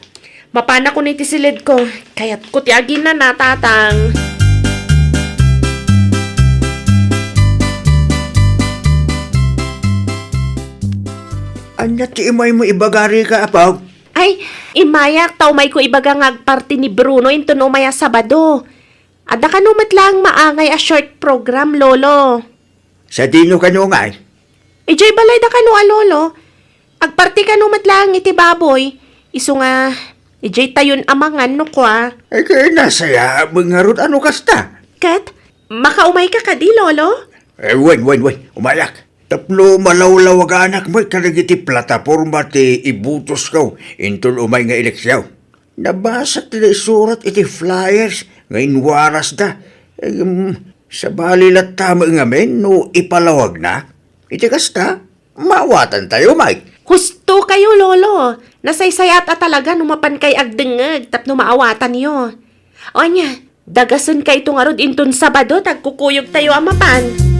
Mapanakon iti siledko. Kayatko ti aginana, Tatang. Ania ti imaymo ibaga, Rica, apo? Ay, immayak ta umayko ibaga nga agparti ni Bruno inton umay a Sabado. Adda kano met laeng maangay a short program, Lolo? Sadino kano ngay? Idiay balayda kano a Lolo. Agparti kano met laeng iti baboy. Isu nga, idiay tayon a mangan no kua. Ay, ket nasayaat ngarud a no kasta. Ket, makaumayka kadi, Lolo? Eh, wen, wen, wen. Umayak. Tapno malawlawaganak met kadagiti plataporma ti ibutosko inton umay nga eleksion. Nabasak ti naisurat iti flyers nga inwarasda. Em, sabali latta met ngamin no ipalawagna. Iti kasta, maawatantayo met. Husto kayo, Lolo. Nasaysayaat a talaga no mapankay agdengngeg tapno maawatanyo. O ania, dagasen kayto ngarud inton Sabado ta agkukuyogtayo a mapan.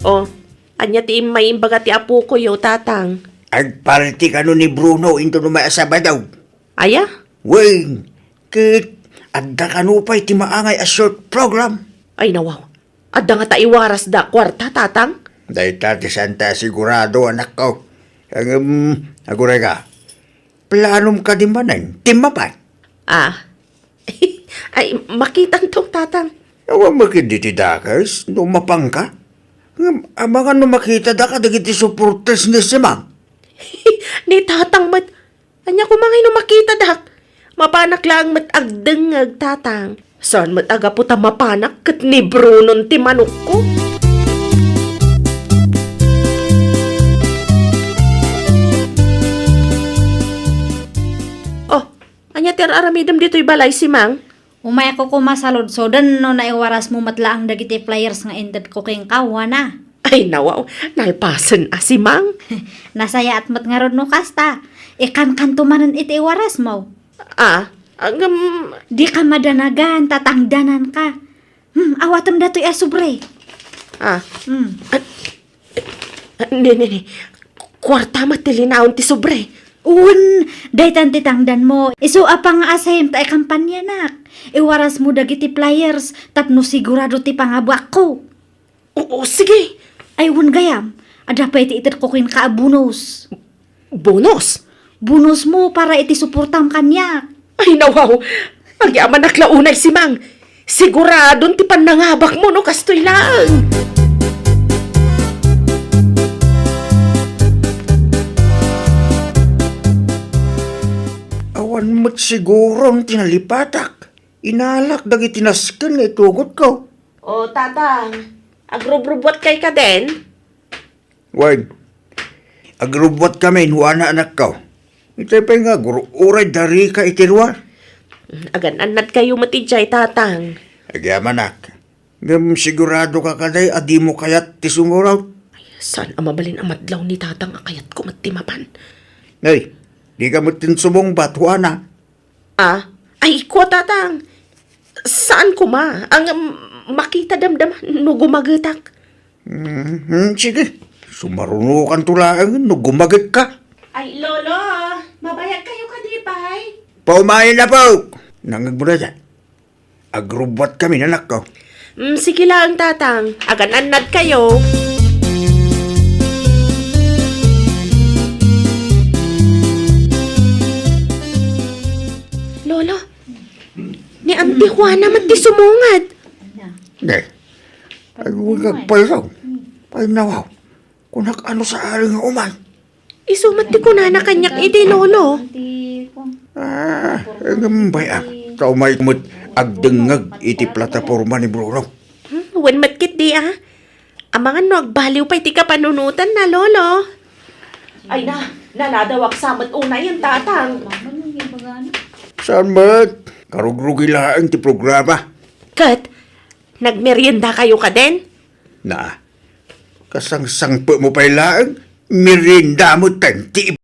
O, ania ti immay imbaga ti apokoyo, Tatang? Agparti kano ni Bruno inton umay a Sabado. Aya? Wen, ket adda kano pay ti maangay a short program? Ay, nawaw. Adda ngata iwarasda a kuarta, Tatang? Dayta ti saanta a sigurado, anakko. Ngem, agurayka, planom kadi manen ti mapan? Ah. Ay, makitanto, Tatang. Awan met ketdi ti dakes no mapanka. Ngem, amangan no makitada kadagiti supporters ni Simang. Ni Tatang met, ania koma ngay no makitadak? Mapanak laeng met agdengngeg, Tatang. Saan met a gapu ta mapanak ket ni Brunon ti manokko? Oh, ania ti ar-aramidem ditoy balay, Simang? Umayakko koma saludsoden no naiwarasmo met laeng dagiti flyers nga intedko kenka, Juana. Ay, nawaw, nalpasen a, Simang. Nasayaat met ngarud no kasta. Ikankanto manen iti iwarasmo. Ah, agam. Dika madanagan, tatangdananka. Hmm, awatem datoy a sobre. Ah. Hmm. Ah, ni, ni, ni. Kuarta met ti linaon ti sobre. Wen, daytan ti tangdanmo. Isu a pangngaasim ta ikampanyanak. Iwarasmo dagiti flyers tapno sigurado ti pangabuakko. Oo, sige. Ay, wen gayam. Adda pay ti itedko kenka a bonus. Bonus? Bonusmo para iti suportam kaniak. Ay, nawaw! Agyamanak la unay, Simang! Siguradon ti pannangabakmo no kastoy laeng! Awan met siguron ti nalipatak. Inalak dagiti nasken nga itugotko. O, Tatang, agrubrubuatkay kadin? Wen, agrubbuatkami ni Juana, anakko. Itay pay nga agur-uray darika iti ruar. Agan-annadkayo met idiay, Tatang. Agyamanak. Ngem siguradoka kadi a dimo kayat ti sumurot? Ay, saan a mabalin a madlaw ni Tatang a kayatko met ti mapan. Ay, dika met ti sumungbat, Juana. Ah? Ay, kua, Tatang. Saan koma? Ang, um, makita damdama no gumagetak. Mhm, sige. Sumarunokanto laeng no gumagetka. Ay, Lolo, mabayagkayo kadi pay? Paumayen, apo. Nangngegmo dayta. Agrubbuatkami, anakko. Mm, sige laeng, Tatang. Agan-annadkayo. Lolo, ni Auntie Juana met ti sumungad. Ne. Ay, agpayso. Ay, nawaw. Kunak, ano sa ari nga umay? Isu met ti kunana kaniak iti, Lolo. Ah, ngem bay-am, ta umay met agdengngeg iti plataporma ni Bruno. Hmm, wen met ketdi, ah. Amangan no agbaliw pay ti kapanunotanna, Lolo. Ay na, nanadawak sa met unayen, Tatang. Saan met? Karugrugi laeng ti programa. Ket, nagmeriendakayo kadin? Na, kasangsangpetmo pay laeng, merienda metten ti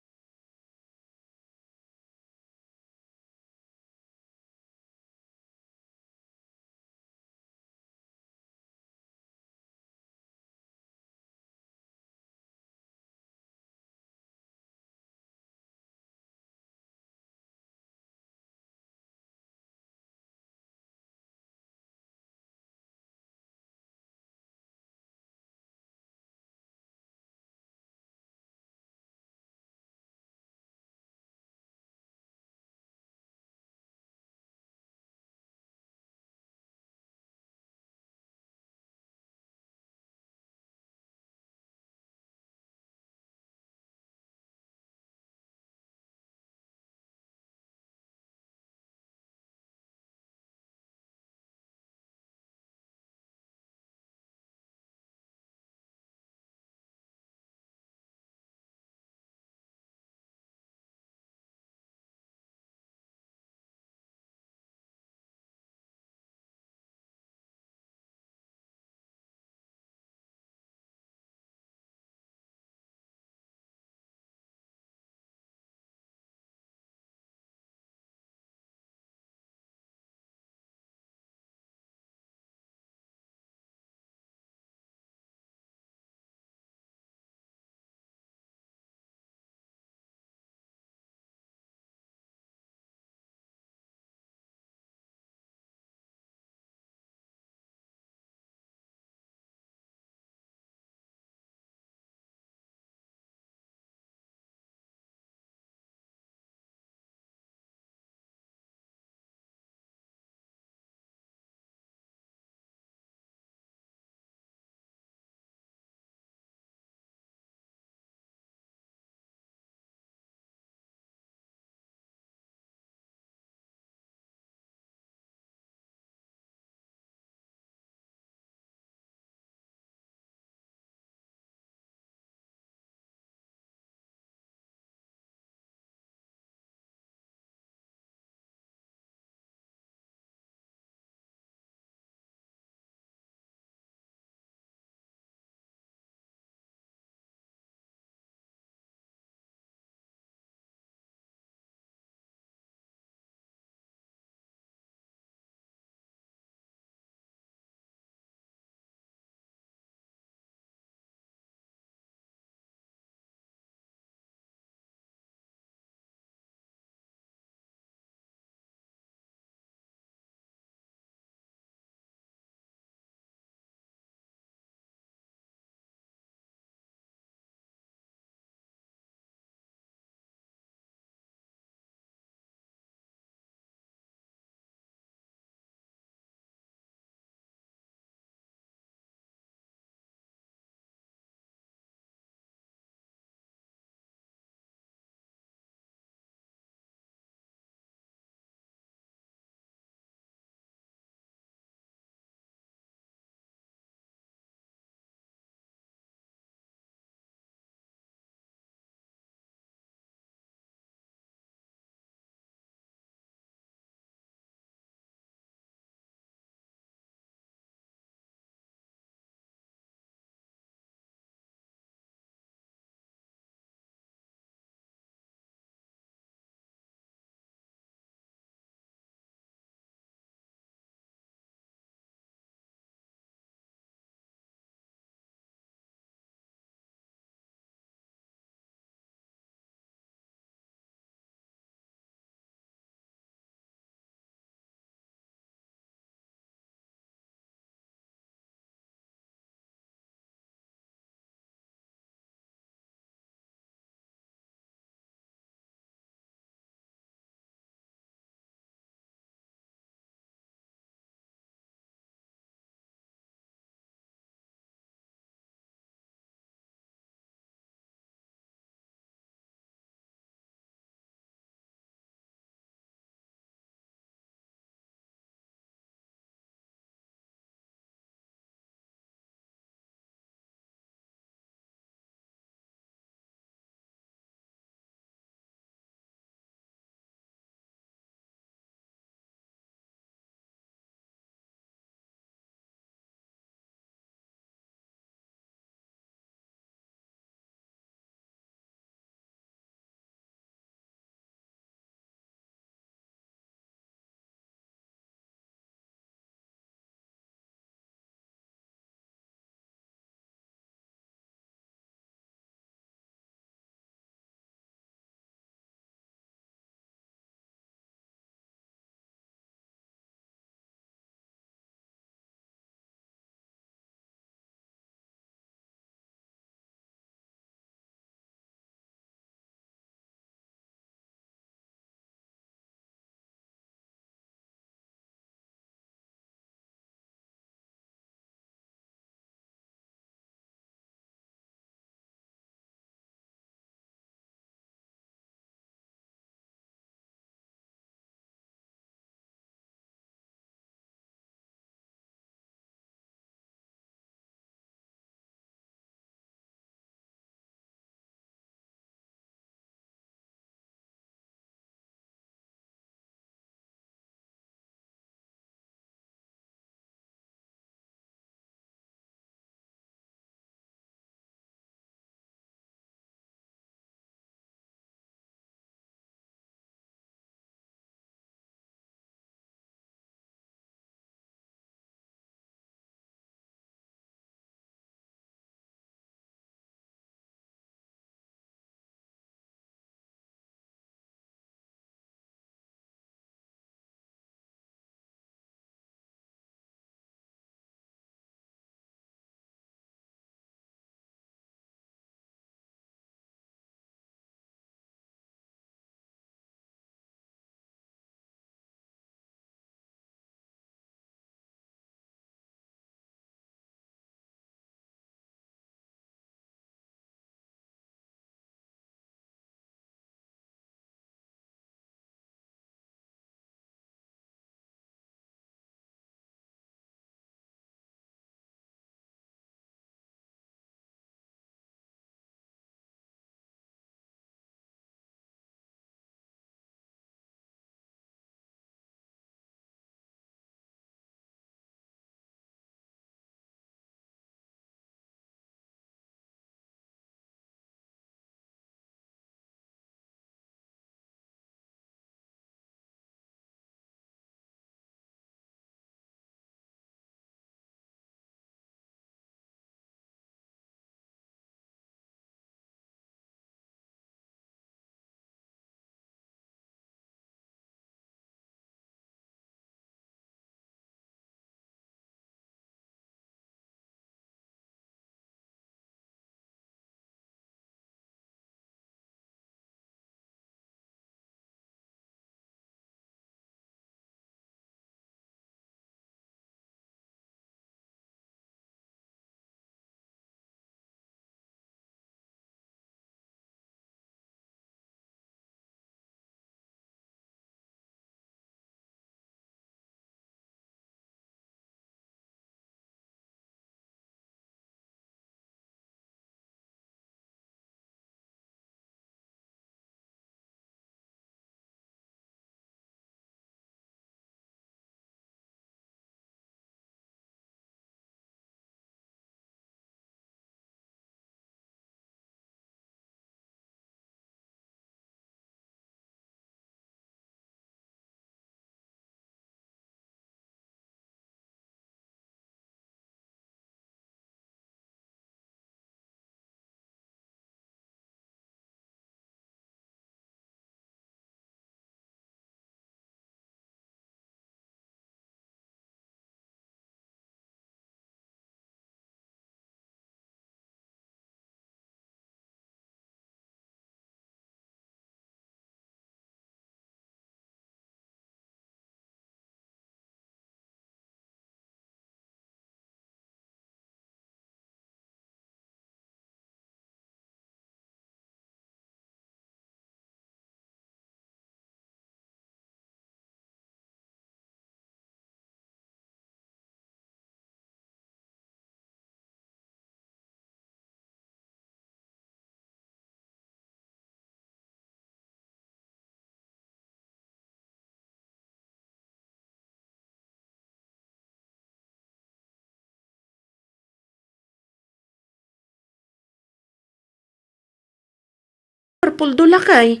Purple do, lakay.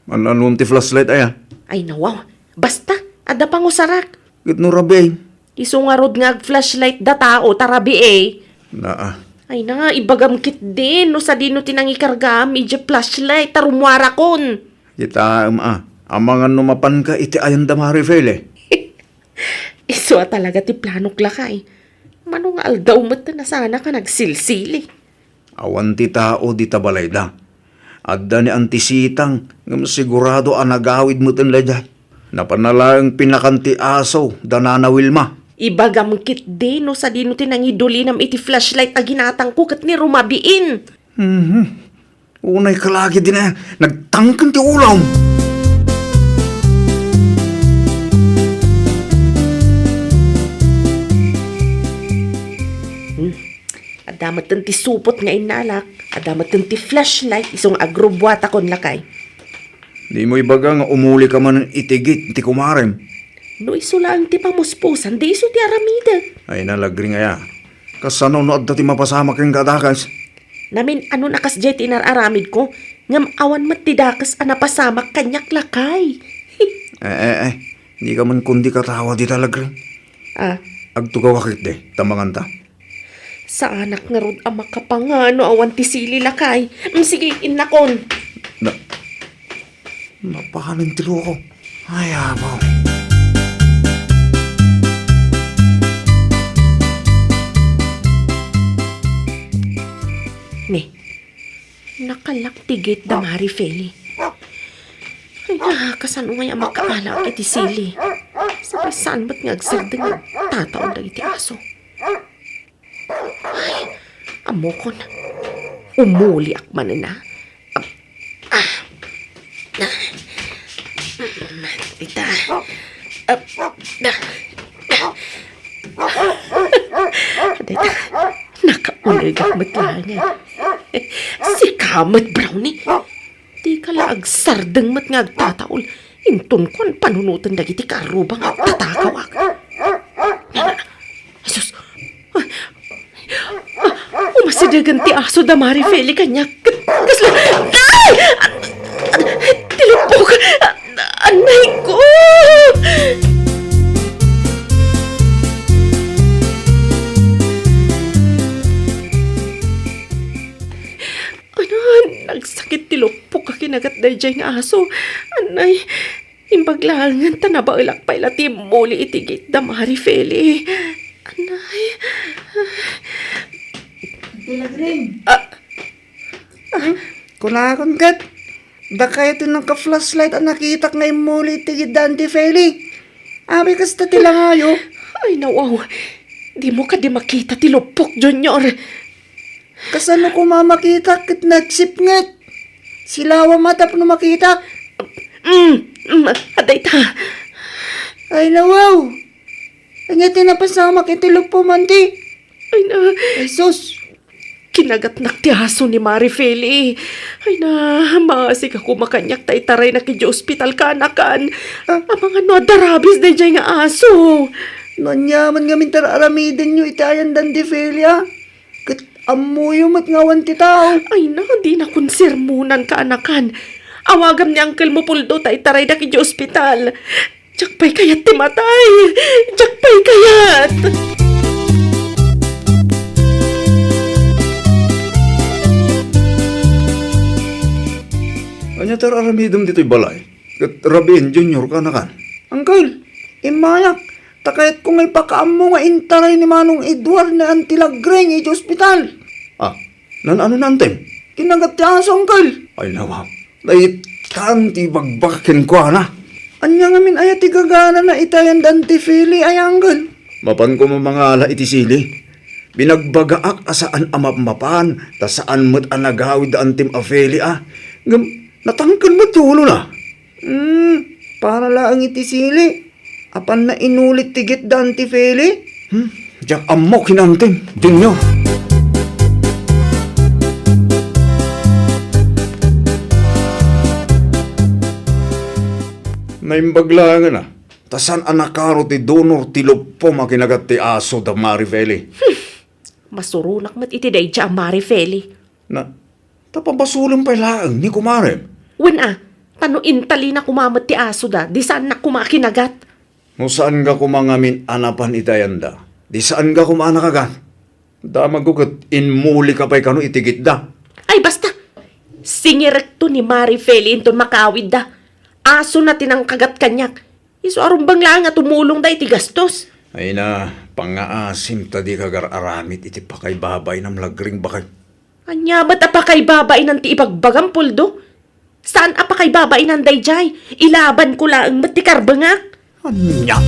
An-anon ti flashlight aya? Ay, nawaw. Basta, adda pangusarak. Ket no rabii? Isu ngarud nga ag-flashlight da tao, ta rabii. Naa. Ay na, ibagam ketdin no sadino ti nangikargaam idiay flashlight ta rummuarakon. Kitaem a, amangan no mapanka iti ayan da Marifel, eh. Isu a talaga ti planok, lakay. Mano nga aldaw met ta nasanak a nagsilsili. Awan ti tao dita balayda. Adda ni Auntie Sitang, ngem sigurado a nagawid met daydiay. Napan na laeng pinakan ti aso da Nana Wilma. Ibagam ketdi no sadino ti nangidulinam iti flashlight a ginatangko ket ni rumabiin. Mhm. Unay ka lagi dina, nagtangken ti ulom. Hmm. Adda metten ti supot nga innalak, adda metten ti flashlight, isu nga agrubbuatakon, lakay. Dimo ibaga nga umulika manen iti gate ti kumarem. No isu laeng ti pamuspusan, di isu ti aramidek. Ay, nalagring aya. Kasano no adda ti mapasamak kenka a dakes? Namin-anon a kasdiay ti inar-aramidko, ngem awan met ti dakes a napasamak kaniak, lakay. Eh, eh, eh. Dika man kundi katawa dita, lagring. Ah. Agtugawak ketdi, ta manganta. Saanak ngarud a makapangano awan ti sili, lakay. Mm, sige, innakon. Na, napanen ti luko. Ay, apo. Ni, nakalak ti gate da Mari Feli. Ay, na, kasano ngay a makaala iti sili? Sabay saan met nga agsardeng nga agtataol dagiti aso. Ay, ammokon. Umuliak manen a. Ah. Ah. Dita. Ah. Ah. Dita. Nakaunegak met laeng. Sika met, Brownie. Dika la agsardeng met nga agtataol. Inton kuan panunoten dagiti kaarruba nga agtatagawak. Nana, Jesus! Ay, ah, umasidegen ti aso da Mari Feli kaniak. Ket kasla, ay! Ti lupok! Anay ko! Ano, nagsakit ti lupok a kinagat daydiay nga aso. Anay, imbag laengen ta nabaelak pay la ti immuli iti gate da Mari Feli. Anay. Ate Lagring. Ah. Hmm? Kunakon ket, dakayo ti nagka-flashlight a nakitak nga immuli iti gate da Auntie Feli. Apay kasta ti langayo? Ay, nawaw. Dimo kadi makita ti lupok, Junior. Kasano koma makita ket nagsipnget? Silawam a tapno makita. Mm, mm, adda ita. Ay, nawaw. Ania ti napasamak iti lupom, Auntie? Ay na. Ay, sus. Kinagatnak ti aso ni Mari Feli. Ay na, maasik a koma kaniak ta itaraynak idiay ospital, kaanakan. Ah. Amangan no adda rabies daydiay nga aso. No aniaman ngamin ti ar-aramidenyo iti ayan da Auntie Feli, a? Ket ammoyo met nga awan ti tao. Ay na, dinakon sermonan, kaanakan. Awagam ni Uncle Mupuldo ta itaraydak idiay ospital. Diak pay kayat ti matay. Diak pay kayat. Ania ti ar-aramidem ditoy balay? Ket rabiin, Junior, kaanakan. Uncle, immayak. Ta kayatko nga ipakaammo nga intaray ni Manong Edward ni Auntie Lagring idiay ospital. Ah, naan-ano na, Antem? Kinagat ti aso, Uncle. Ay, nawaw. Daytan ti ibagbagak kenkuana. Ania ngamin aya ti gaganana iti ayan da Auntie Feli, aya, Uncle? Mapanko a mangala iti sili. Binagbagaak a saan a mapmapan, ta saan met a nagawid da Antem a Feli, a. Ngem, natangken met ti ulona. Hmm, para laeng iti sili. Apanna inulit ti gate da Auntie Feli? Hmm, diak ammo, kinantim. Dinyo. Naimbag laengen a, ta saan a nakaro ti donor ti lupom a kinagat ti aso da Mari Feli. Hmm, masuronak met iti daydiay a Mari Feli. Na, Ta pabasolem pay laeng ni kumarem. Wen a, ta no intalina koma met ti asoda, di saannak koma a kinagat. No saanka koma ngamin a napan iti ayanda, di saanka koma a nakagat. Damagko ket immulika pay kano iti gitda. Ay, basta! Singirekto ni Mari Feli inton makaawidda. Asona ti nangkagat kaniak. Isu a rumbeng laeng a tumulongda iti gastos. Ay na, pangngaasim ta dika agar-aramid iti pakaibabainam, lagring baket. Ania met a pakaibabainan ti ibagbagam, Poldo? Saan a pakaibabainan daydiay? Ilabanko laeng met ti karbengak. Ania?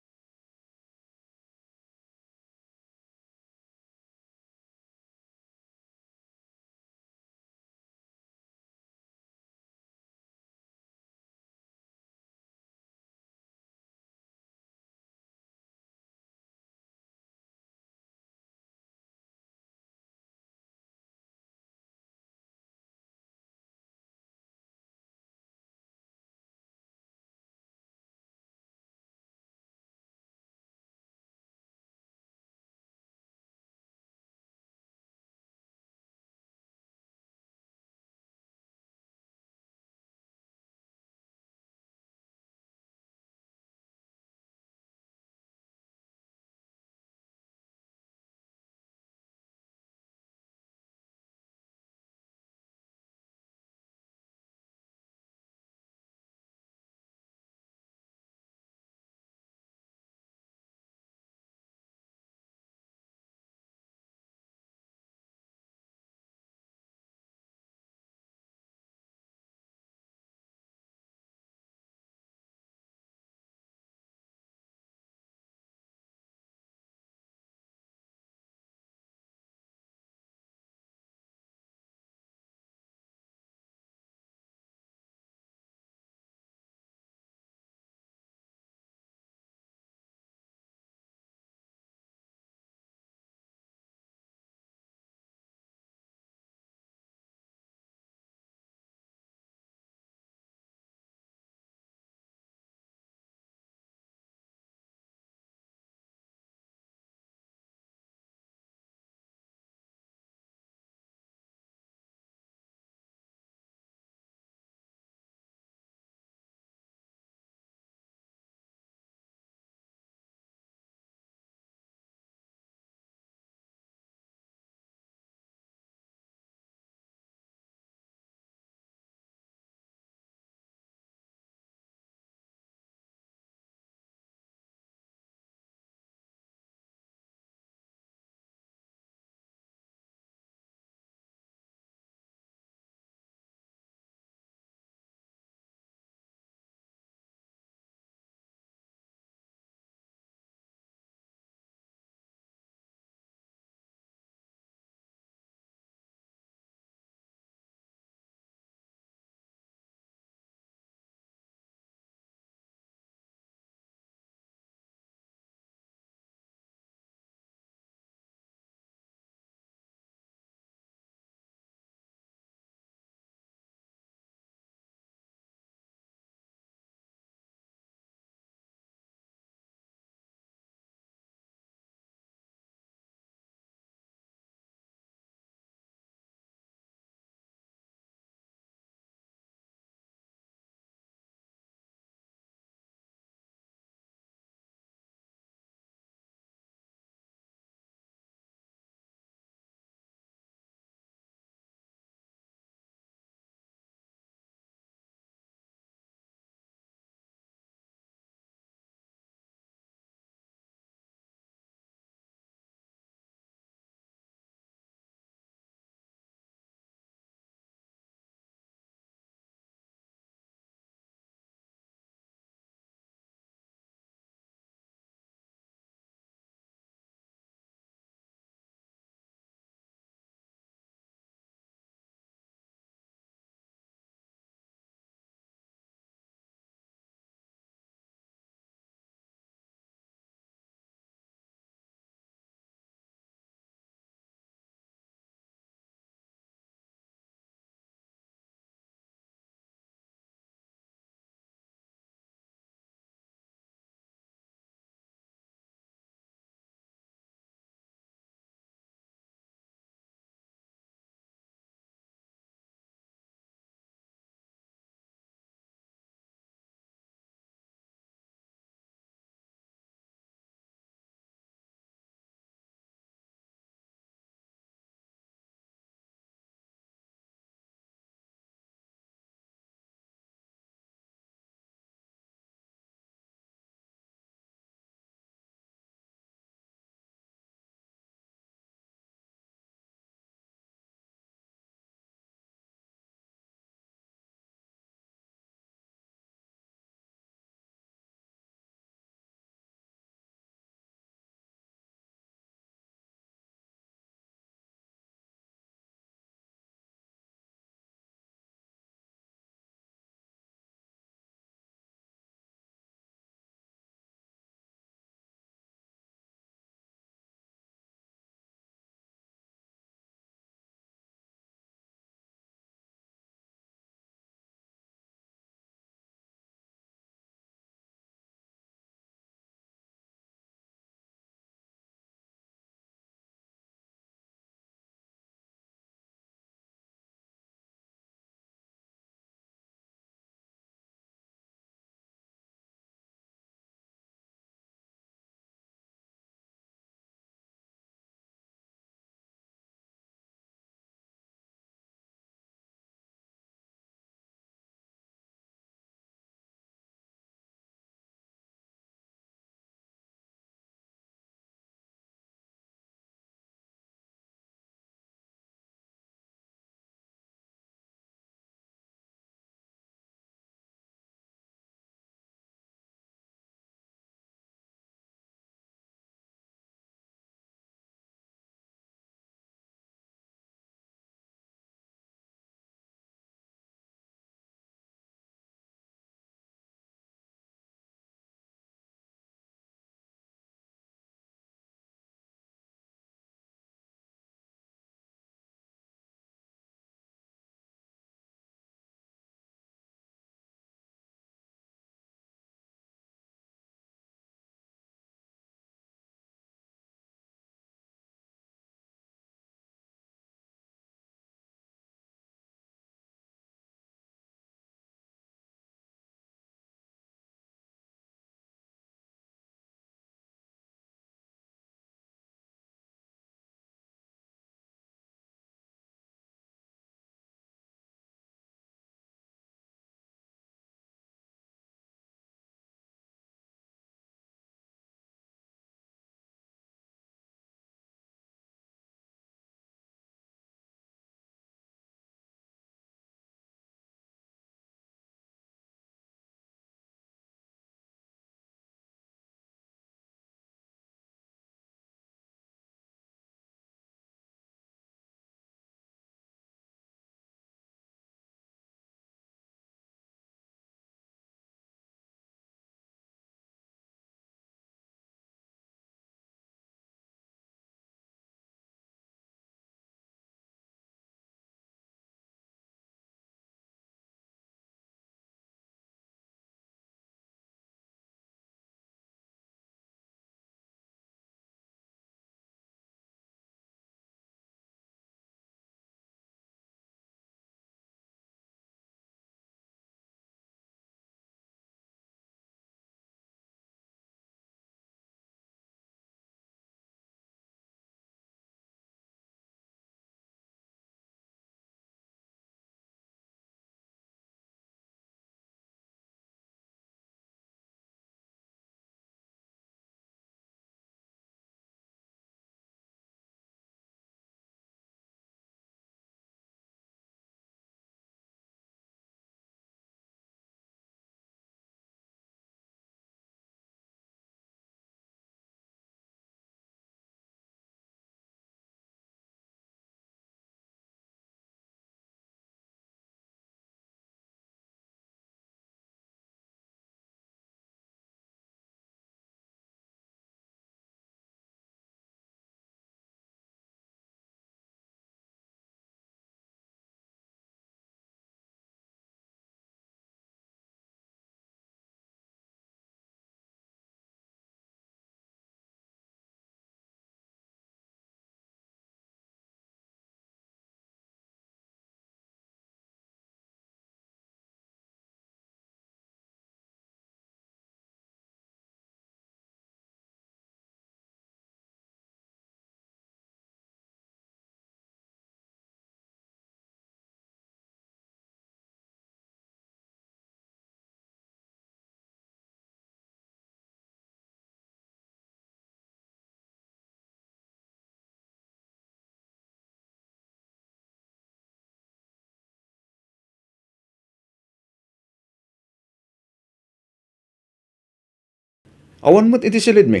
Awan met iti silidmi.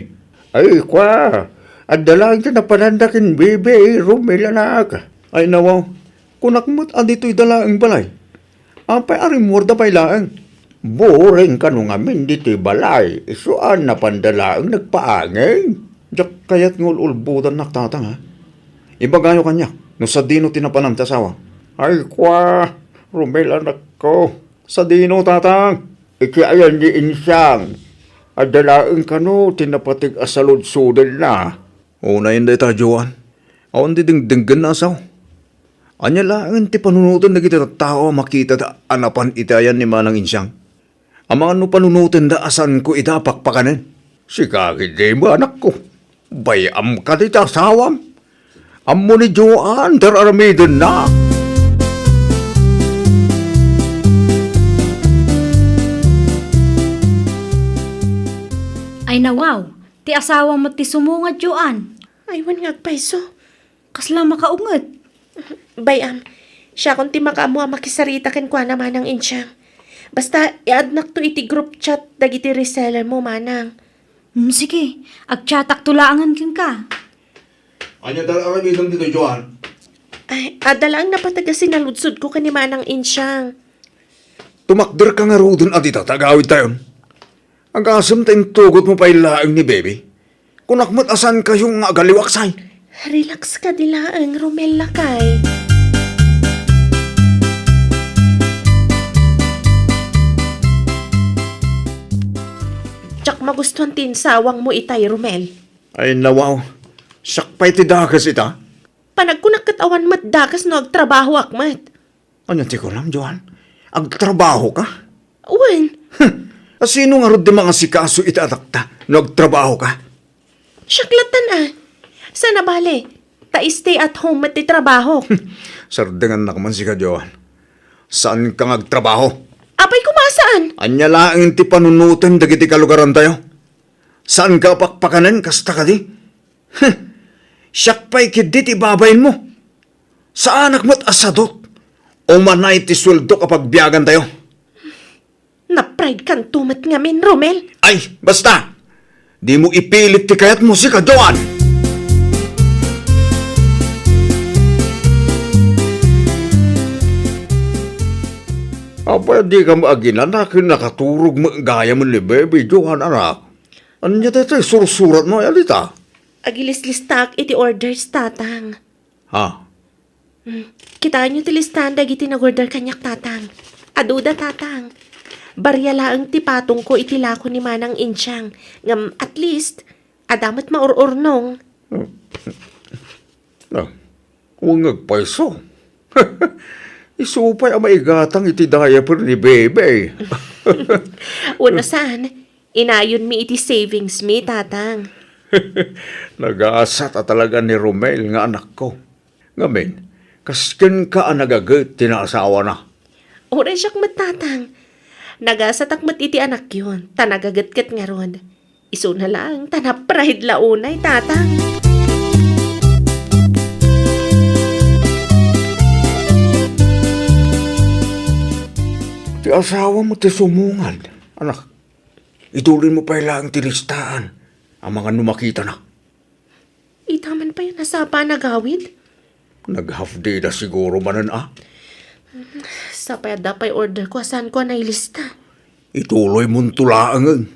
Ay, kua, adda laeng ti napananda ken Bebe, Romel, anak. Ay, nawaw. Kunak met a ditoy da laeng balay. Apay a rimmuarda pay laeng? Boring kano ngamin ditoy balay, isu a napanda laeng nagpaangin. Diak kayat nga ul-ulbodannak, Tatang, ha? Ibagayo kaniak no sadino ti napanan ti asawa. Ay, kua, Romel, anakko. Sadino, Tatang? Iti ayan ni Insiang. Adda laeng kano ti napateg a saludsodna. Unayen dayta, Joan. Awan ti dengdenggenna a sao. Ania laeng ti panunoten dagiti tattao a makitada a napan iti ayan ni Manang Insiang? Amangan no panunotenda a saanko ida a pakpakanen. Sika ketdi, anakko. Bay-am kadi ti asawam. Ammo ni Joan ti ar-aramidenna. Ay, nawaw, ti asawam met ti sumungad, Joan. Ay, wen nga agpayso. Kasla makaunget. Bay-am, siakon ti makaammo a makisarita kenkuana, Manang Insiang. Basta, i-addnakto iti group chat dagiti reseller mo, Manang. Hmm, sige, agchatakto laengen kenka. Ania ti ar-aramidem ditoy, Joan? Ay, adda laeng napateg a sinaludsodko ken ni Manang Insiang. Tumakderka ngaruden a dita ti agawidtayon. Agasem ta intugotmo pay laeng ni Bebe. Kunak met a saankayo nga agaliwaksay. Relax kadi laeng, Romel, lakay. Diak magustuan ti insawangmo itay, Romel. Ay, nawaw. Siak pay ti dakes ita? Panagkunak ket awan met dakes no agtrabahoak met. Ania ti kunam, Joan? Agtrabahoka? Wen. Huh! Asino ngarud ti mangasikaso iti anakta no agtrabahoka? Siak lattan a. Saan a bale, ta stay at home met ti trabahok. Sardengannak man sika, Joan. Saanka nga agtrabaho? Apay koma a saan? Ania laeng ti panunoten dagiti kalugarantayo? Saanka a pakpakanen kasta kadi? Huh! Siak pay ketdi ti ibabainmo. Saanak met a sadut. Umanay ti sueldok a pagbiagantayo. Napride kanto met ngamin, Romel. Ay, basta! Dimo ipilit ti kayatmo, sika, Joan! Apay a dika met aginana ken nakaturog met gayam ni Bebe, Joan, anak? Ania daytoy sursuratmo, Alita? Agilislistaak iti orders, Tatang. Ha? Hmm. Kitaenyo ti listaan dagiti nag-order kaniak, Tatang. Aduda, Tatang. Baria laeng ti patongko iti lako ni Manang Insiang. Ngem at least, adda met maur-urnong. Ah, wen nga agpayso. Isu pay a maigatang iti diaper ni Bebe. Wen a saan, inayonmi iti savings mi, Tatang. Nagasat a talaga ni Romel nga anakko. Ngamin, kas kenka a nagaget ti naasawana? Uray siak met, Tatang. Nagasatak met iti anakyon, ta nagaget ket ngarud. Isuna laeng ta napride la unay, Tatang. Ti asawam ti sumungad, anak. Ituloymo pay laeng ti listaan amangan no makitana. Ita man pay a nasapa a nagawid? Nag-half day da siguro manen a. Sapay adda pay order ko a saanko a nailista. Ituloymonto laengen.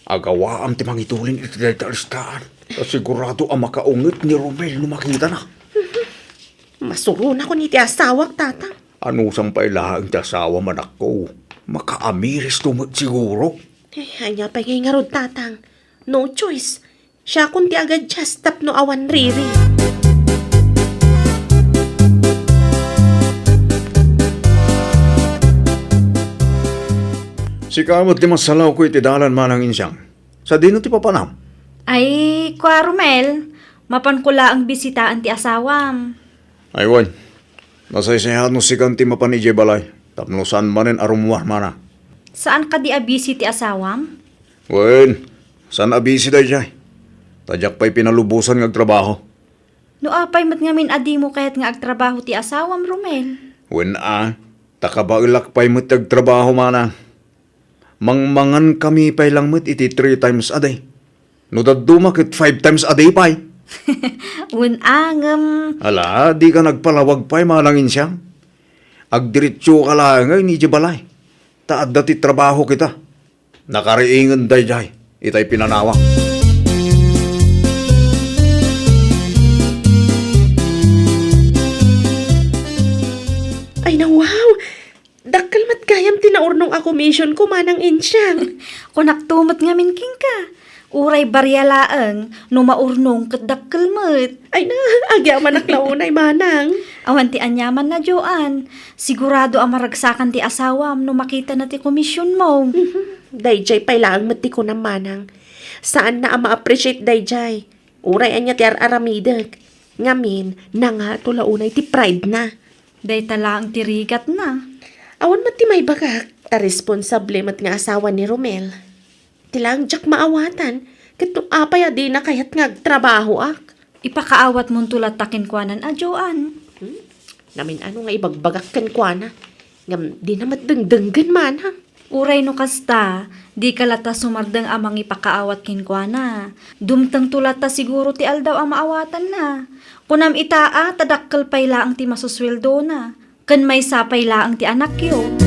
Agawaam ti mangitulin iti dayta a listaan. Ta sigurado a makaunget ni Romel no makitana. Masuronakon iti asawak, Tatang. Anusam pay laeng ti asawam, anakko. Makaamiristo met siguro. Eh, ania pay ngay ngarud, Tatang? No choice. Siakon ti agadjust tapno awan riri. Sika met ti masalawko iti dalan, Manang Insiang. Sadino ti papanam? Ay, kua Romel, mapanko laeng bisitaan ti asawam. Ay, wen. Nasaysayaat no sikan ti mapan idiay balay, tapno saan manen a rummuar, Manang. Saan kadi a busy ti asawam? Wen, saan a busy daydiay. Ta diak pay pinalubosan nga agtrabaho. No apay met ngamin a dimo kayat nga agtrabaho ti asawam, Romel? Wen a, ta kabaelak pay met ti agtrabaho, Manang. Mangmangankami pay lang met iti three times a day. No dadduma ket five times a day pay. Wen a ngem. Ala, dika nagpalawag pay, Manang Insiang. Agdiretsoka laeng idiay balay. Ta adda ti trabaho kita. Nakariingen daydiay itay pinanawak. Ay na, wow! Dakkel met gayam ti naurnong a commission ko, Manang Insiang. Kunakto met ngamin kenka. Uray barya laeng, no maurnong ket dakkel met. Ay na, agyamanak la unay, Manang. Awan ti aniamanna, Joan. Sigurado a maragsakan ti asawam no makitana ti komisionmo. Mhm. Daydiay pay laeng met ti kunam, Manang. Saanna a ma-appreciate daydiay. Uray ania ti ar-aramidek. Ngamin, nangato la unay ti pride na. Dayta laeng ti rigatna. Awan met ti maibagak, ta responsable met nga asawa ni Romel. Ti laeng diak maawatan, ket no apay a dina kayat nga agtrabahoak? Ipakaawatmonto latta kenkuanan a Joan. Hmm? Namin-ano nga ibagbagak kenkuana, ngem dina met dengdenggen, Manang. Uray no kasta, dika latta sumardeng a mangipakaawat kenkuana. Dumtengto latta siguro ti aldaw a maawatanna. Kunam ita a ta dakkel pay laeng ti masusueldona, ken maysa pay laeng ti anakyo.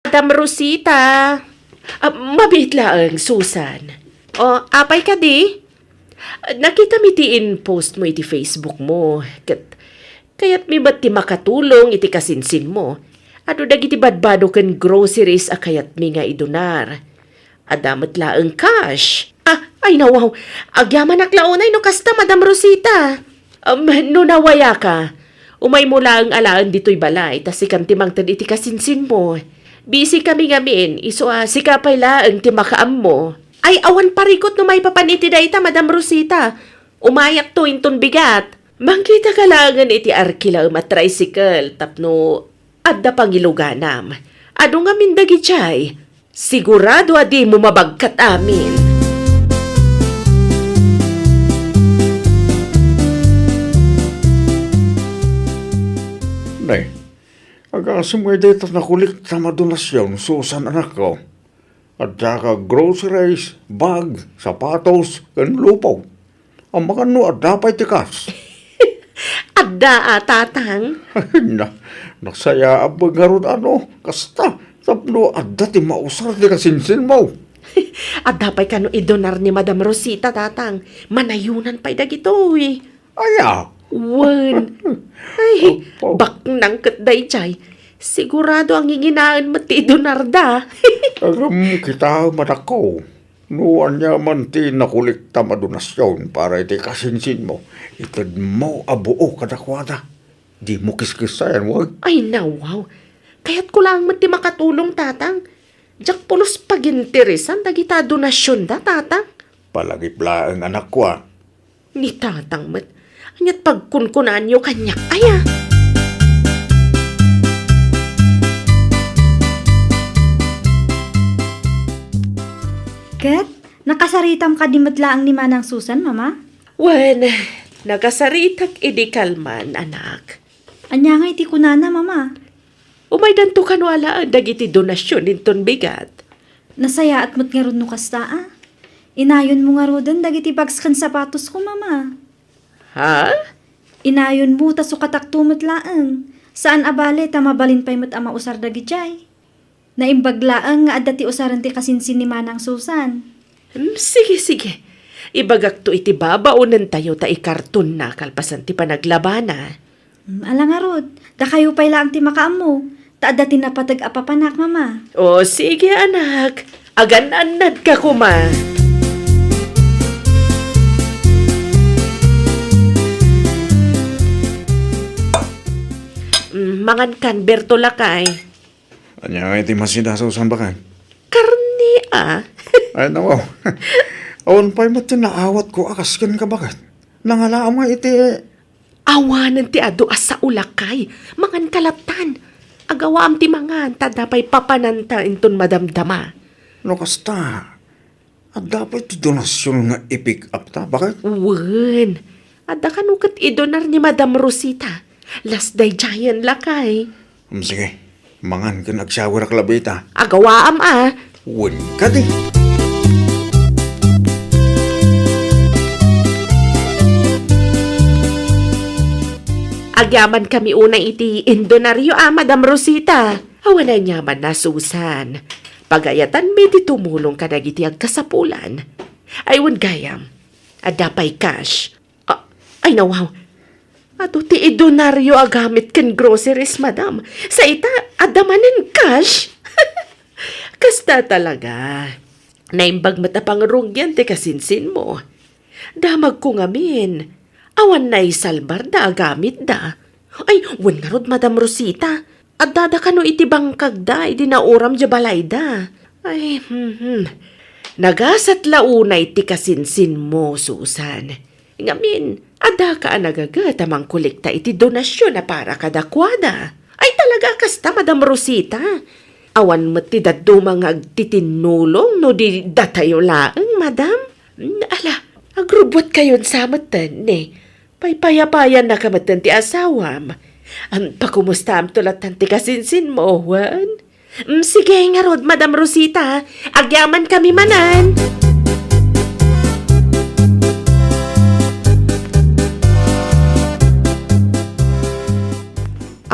Madam Rosita. Ah, mabiit laeng, Susan. O, apay kadi? Nakitami ti in-post mo iti Facebook mo, ket kayatmi met ti makatulong iti kasinsin mo. Adu dagiti badbado ken groceries a kayatmi nga idunar. Adda met laeng cash. Ah, ay nawaw. Agyamanak la unay no kasta, Madam Rosita. Um, no nawayaka, umaymo laeng alaen ditoy balay, ta sikan ti mangted iti kasinsin mo. Busy kami ngamin, isu a sika pay laeng ti makaammo. Ay, awan parikut no maipapan iti dayta, Madam Rosita. Umayakto inton bigat. Mangkitaka laengen iti arkilaem a tricycle tapno adda pangiluganam. Adu ngamin dagijay. Sigurado a dimo mabagkat amin. Nay, agasem ngay dayta nakuliktam a donasyon, Susan, anakko. Addaka groceries, bag, sapatos, ken lupog. Amangan no adda pay ti cash. Adda a, Tatang. Na, nasayaat ngarud a no kasta, tapno adda ti mausar ti kasinsinmo. Adda pay kano idunar ni Madam Rosita, Tatang. Manayonan pay dagitoy. Aya. Wen. Ay, Apo. Baknang ket dayjay. Sigurado a nginginaen met ti idunarda. Agam kita, manakko. No ania man ti nakuliktam a donasyon para iti kasinsinmo, itedmo a buo kadakuada. Dimo kiskissayan, wen? Ay, nawaw. Kayatko laeng met ti makatulong, Tatang. Diak pulos paginteresan dagita a donasyonda, Tatang. Palagip laeng, anakko, a. Ni Tatang met. Ania't pagkunkunaanyo kaniak, aya? Ket, nakasaritam kadi met laeng ni Manang Susan, Mama? Wen, nakasaritak idi kalman, anak. Ania ngay ti kunana, Mama? Umaydanto kano alaen dagiti donasyon inton bigat. Nasayaat met ngarud no kasta, a. Inayonmo ngaruden dagiti bags ken sapatosko, Mama. Ha? Inayonmo ta sukatakto met laeng. Saan a bale ta mabalin pay met a mausar dagijay. Naimbag laeng nga adda ti usaren ti kasinsin ni Manang Susan. Hmm, sige, sige. Ibagakto iti babaonentayo ta ikartonna kalpasan ti panaglabana. Hmm, ala ngarud, dakayo pay laeng ti makaammo, ta adda ti napateg a papanak, Mama. O, sige, anak. Agan-annadka koma. Hmm, mangankan, Berto, lakay. Ania ngay ti masida, Susan, baket? Karne, a. Ay, nawaw. Awan pay met ti naawatko a kas kenka, baket. Nangalaam nga iti Awanen ti adu a sao, lakay. Manganka lattan. Agawaam ti mangan, ta adda pay papananta inton madamdama. No kasta, adda pay ti donasyon nga i-pick up ta, baket? Wen. Adda kano ket idunar ni Madam Rosita. Last daydiayen, lakay. Hmm, sige. Mangan ken agsawerak labi ta. Agawaam, a. Wen kadi. Agyamankami unay iti indunaryo, a, Madam Rosita. Awan aniamanna, Susan. Pagayatanmi ti tumulong kadagiti agkasapulan. Ay, wen gayam. Adda pay cash. A, ay, nawaw. Adu ti idunaryo a gamit ken groceries, madam. Sa ita, adda manen cash. Kasta talaga. Naimbag met a pangrugian ti kasinsinmo. Damagko ngamin. Awan naisalbarda a gamitda. Ay, wen ngarud, Madam Rosita. Addada kano iti bangkagda idi nauram diay balayda. Ay, hmm, hmm. Nagasat la unay ti kasinsinmo, Susan. Ngamin, addaka a nagaget a mangkolekta iti donasyon a para kadakuada. Ay, talaga a kasta, Madam Rosita. Awan met ti dadduma nga agtitinnulong no di datayo laeng, madam. Hmm, ala, agrubbuatkayon sa metten, ne. Paypayapayannaka metten ti asawam. Am, pakumustaamto lattan ti kasinsinmo, wen? Mm, sige ngarud, Madam Rosita. Agyamankami manen.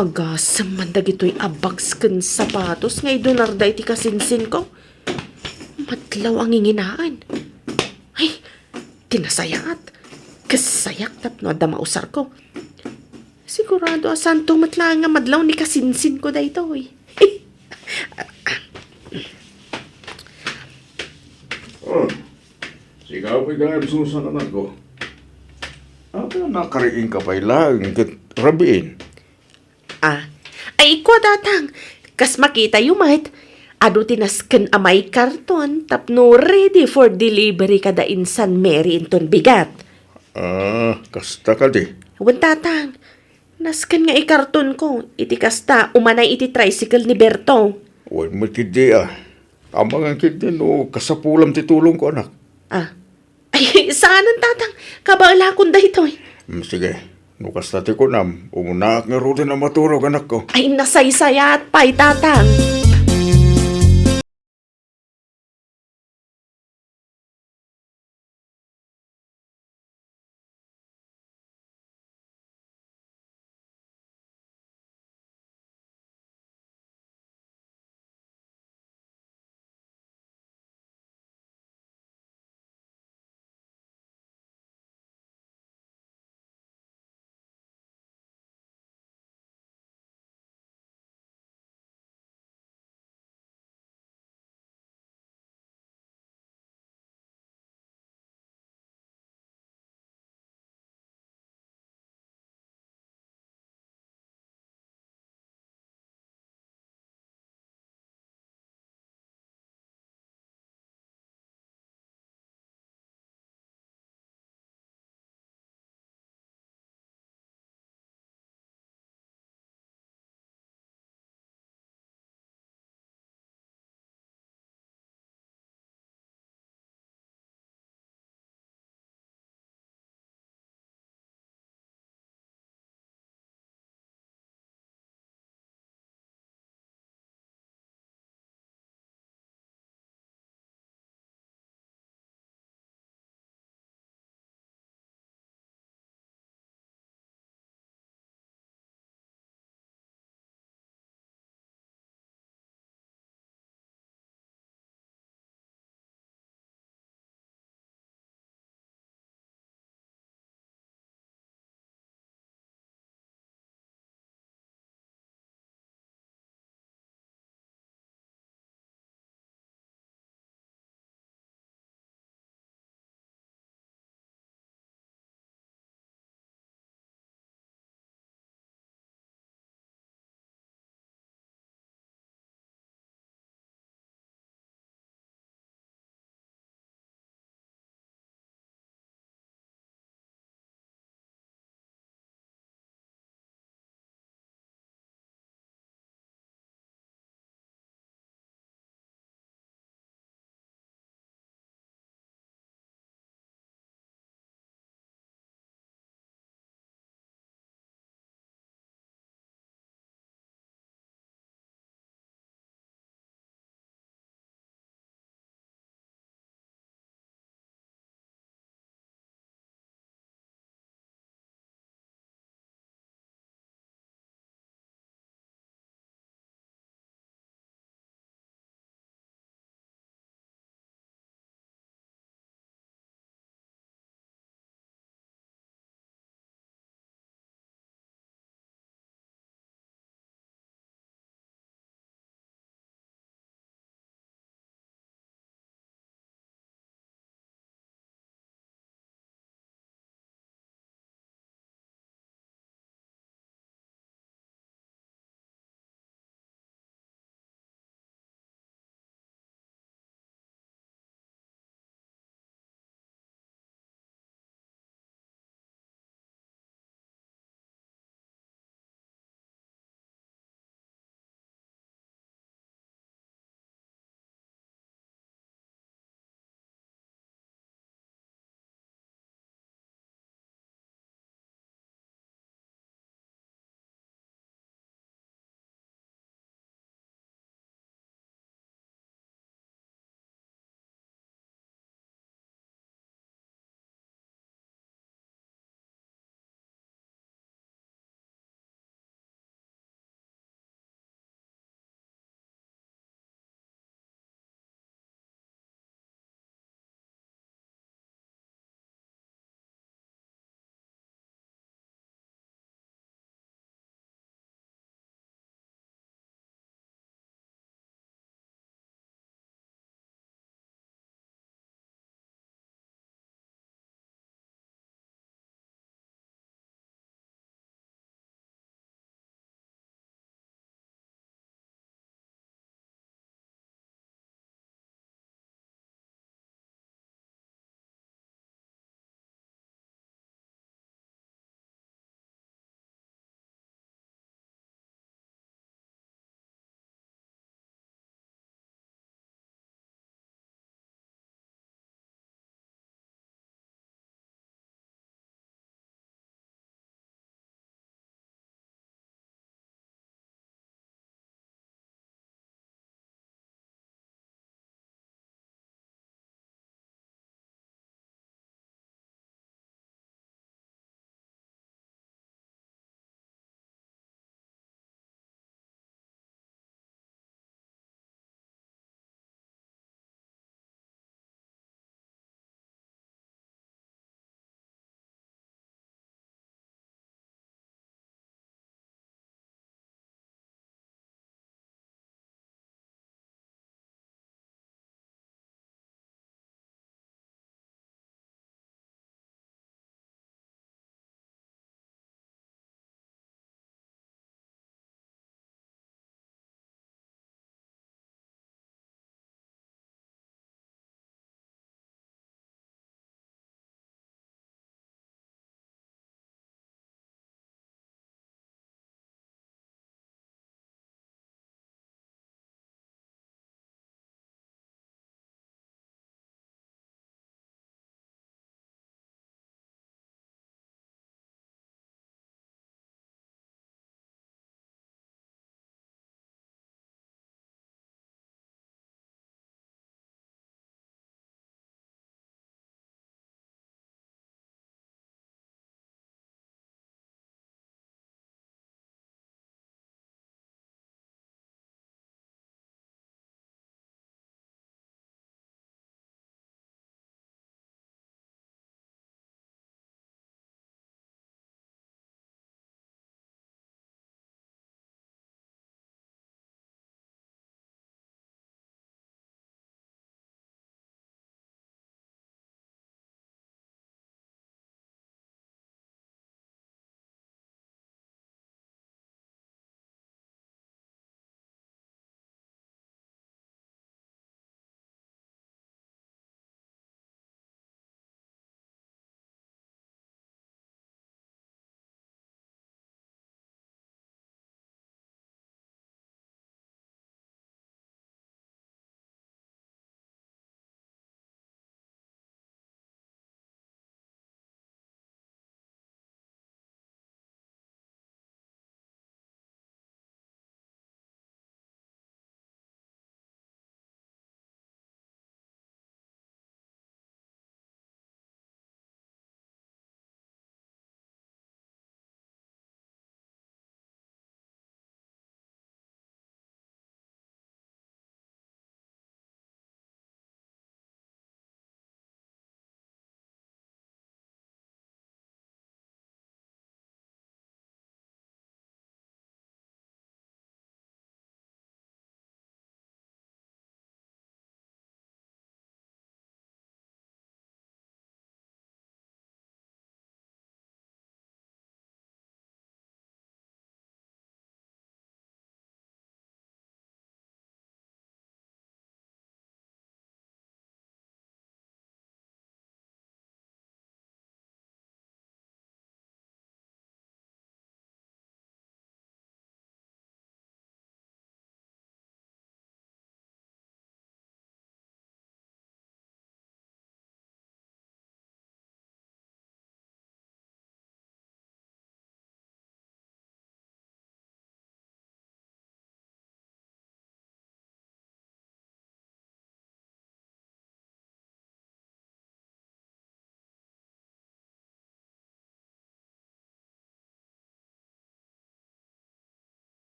Agasem man dagitoy a bags ken sapatos nga idunarda iti kasinsinko. Madlaw a nginginaan. Ay, ti nasayaat. Kasayak tapno adda mausarko. Sigurado a santo met laeng nga madlaw ni kasinsinko daytoy. Oh, sika pay gayam, Susan, anakko. Ata nakariingka pay laeng ket rabiin? Ah, ay, kua, Tatang, kas makitayo met, adu ti nasken a maikarton tapno ready for delivery kada insan Mary inton bigat. Ah, kasta kadi? Wen, Tatang, nasken nga ikartonko, iti kasta umanay iti tricycle ni Berto. Wen met ketdi a. Amangan ketdi no kasapulam ti tulongko, anak. Ah. Ay, saanen, Tatang. Kabaelakon daytoy. Mm, sige. No kasta ti kunam, umunaak ngaruden a maturog, anakko. Ay, nasaysayaat pay, Tatang.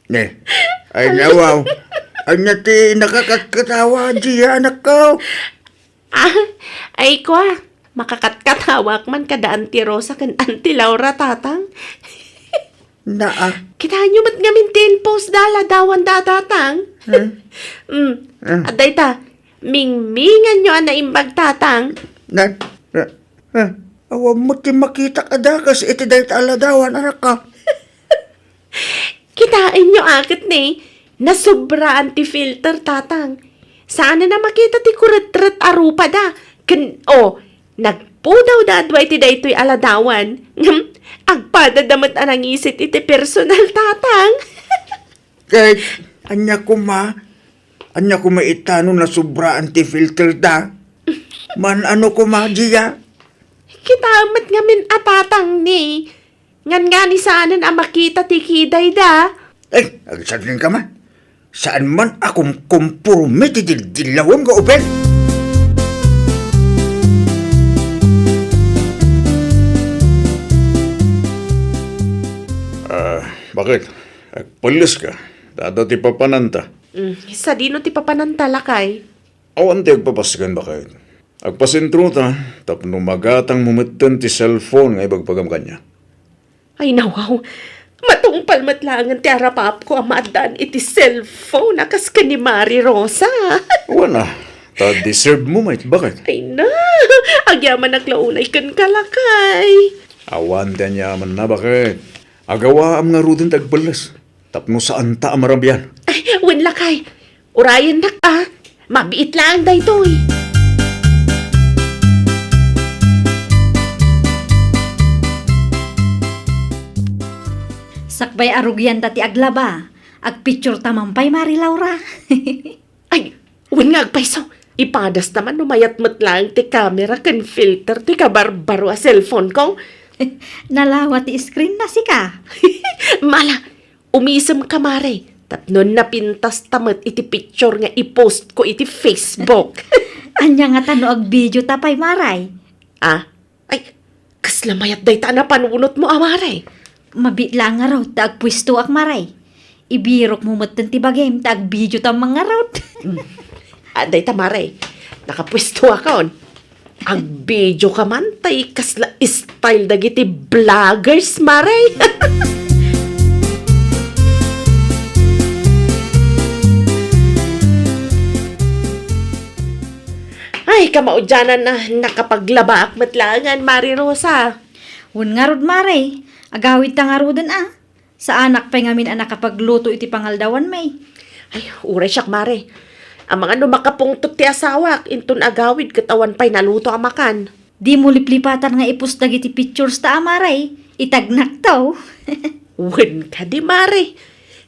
Ne. Ay, nawaw. Ania ti nakakatkatawa, Gia, anakko? Ah, ay, kua, makakatkatawak man kada Auntie Rosa ken Auntie Laura, Tatang. Naa. Kitaenyo met ngamin ti in-post da a ladawan da, Tatang. Hmm? Mm. Ah. Adda ita, mingminganyo a naimbag, Tatang. Na, na, ah, awan met ti makitak a dakes iti dayta a ladawan, anakko. Kitaenyo a ket ne, nasubraan ti filter, Tatang. Saanen a makita ti kuretret a rupada. Ken, o, nagpudawda a dua iti daytoy a ladawan. Ngem, agpadada met a nangisit iti personal, Tatang. Ket, ania koma? Ania koma ita no nasubraan ti filter da? Man-ano koma, Gia? Kitaem met ngamin a, Tatang, ne. Ngangani saanen a makita ti kidayda. Eh, agsadlingka man. Saan man a kumkomporme ti dildillawem nga ubing. Ah, bakit? Agpelleska. Dada ti papananta. Mm, sadino ti papananta, lakay? Awan ti agpapasken, bakit? Agpasentrota tapno magatangmo metten ti cellphone nga ibagbagam kaniak. Ay, nawaw. Matungpal met laengen ti arapapko a maaddaan iti cellphone a kas ken ni Mari Rosa. Wen a, ta deserve mo met, bakit? Ay na, agyamanak la unay kenka, lakay. Awan ti aniamanna, bakit? Agawaam ngaruden ti agpelles. Tapno saanta a marabian. Ay, wen, lakay. Urayennak a. Mabiit laeng daytoy. Sakbay a rugianta ti aglaba, agpictureta man pay, Mari Laura. Ay, wen nga agpayso. Ipadasta man no mayat met laeng ti kamera ken filter ti kabarbaro a cellphoneko. Nalawa ti screen na sika. Mala, umisemka, Mare, tapno napintasta met iti picture nga i-postko iti Facebook. Ania ngata no agvideota pay, Mare? Ah? Ay, kasla mayat dayta a napanunotmo a, Mare. Mabiit laeng ngarud ta agpuestoak, Mare. Ibirokmo metten ti bagim ta agvideotam man ngarud. Hmm. Ah, dayta, Mare. Nakapuestoakon. Agvideoka man, tay kasla style dagiti vloggers, Mare. Ay, kamaudianan a nakapaglabaak met laengen, Mari Rosa. Wen ngarud, Mare, agawidta ngaruden a. Saanak pay ngamin a nakapagluto iti pangaldawanmi. Ay, uray siak, Mare. Amangan no makapungtot ti asawak, inton agawid ket awan pay naluto a makan. Dimo liplipatan nga i-post dagiti picturesta a, Mare. Itagnakto. Wen kadi, Mare.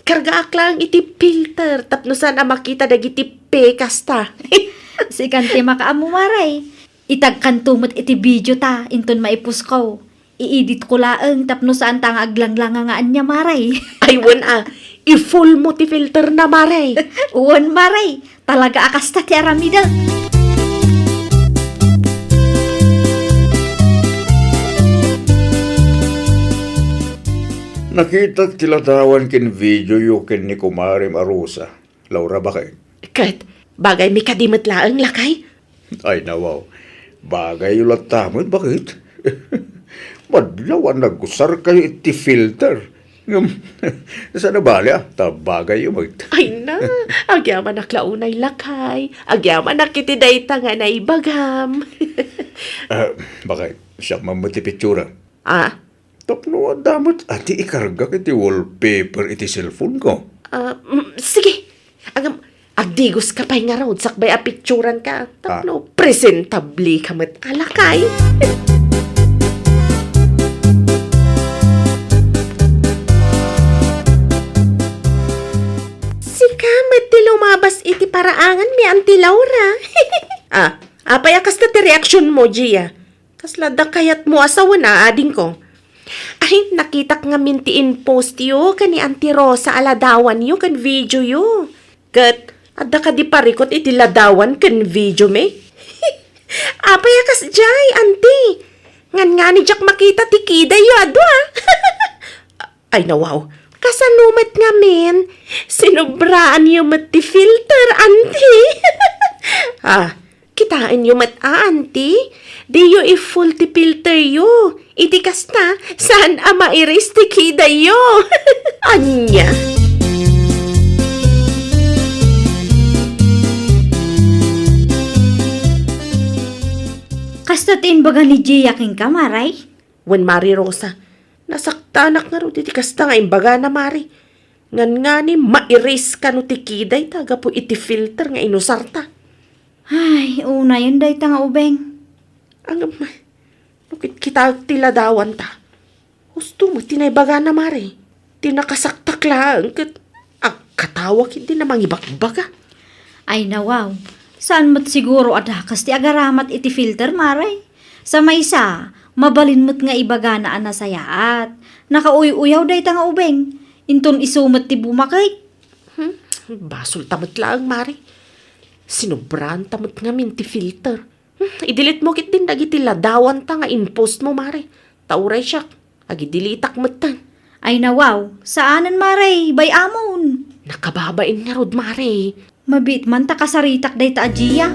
Kargaak laeng iti filter tapno saan a makita dagiti pekasta. Sikan ti makaammo, Mare. Itagkanto met iti videota inton maipostko. I-editko laeng tapno saanta nga aglanglanga nga ania, Mare. Ay, wen a, i-full mo ti filter na, Mare. Wen, Mare. Talaga a kasta ti aramidek. Nakitak ti ladawan ken videoyo ken ni kumarem a Rosa. Laura, bakit? Ket, bagaymi kadi met laeng, lakay? Ay, nawaw. Bagayyo latta met, bakit? Madlaw a nagusarkayo iti filter. Ngem, saan a bale, ah, ta bagayyo met. Ay na, agyamanak la unay, lakay. Agyamanak iti dayta nga naibagam. Ah, bakit? Siak man met ti pitsura. Ah? Tapno adda met a ti ikargak iti wallpaper iti cellphone ko. Ah, mm, sige. Agam, agdigoska pay ngarud sakbay a picturanka. Tapno presentable ka met a lakay. Sika met ti lumabas iti paraanganmi, Auntie Laura. Ah, apay a kasta ti reaksionmo, Gia? Kasla dakayatmo a sawen a adingko. Ay, nakitak ngamin ti in-postyo ken ni Auntie Rosa a ladawanyo ken videoyo. Ket adda kadi parikut iti ladawan ken videomi? Apay a kasdiay, Auntie? Ngangani diak makita ti kidayyo a dua. Ay, nawaw. Kasano met ngamin? Sinobraanyo met ti filter, anti? Ah, kitaenyo met, a, anti? Diyo i-full ti filteryo. Iti kasta, saan a mairis ti kidayyo. Ania? Kasta ti imbaga ni Gia kenka, Mare? Wen, Mare Rosa, nasaktanak ngarud iti kasta nga imbagana, Mare. Ngan ngani, mairis kano ti kiday ta gapu iti filter nga inusarta. Ay, unayen dayta nga ubeng. Ngem, no kitkitaek ti ladawanta, husto met ti naibagana, Mare. Ti nakasaktak laeng ket agkatawa ketdi a mangibagbaga. Ay, nawaw. Saan met siguro a dakes ti agaramat iti filter, Mare? Sa maysa, mabalin met nga ibagana a nasayaat. Nakauy-uyaw dayta nga ubeng. Inton isu met ti bumakek. Hmm, basolta met laeng, Mare. Sinobraanta met ngamin ti filter. Hmm, i-delete mo ketdin dagiti ladawanta nga in-post mo, Mare. Ta uray siak, agi-deleteak metten. Ay, nawaw, saanen, Mare, bay-amon. Nakababain ngarud, Mare. Mabiit man ta kasaritak dayta a Gia.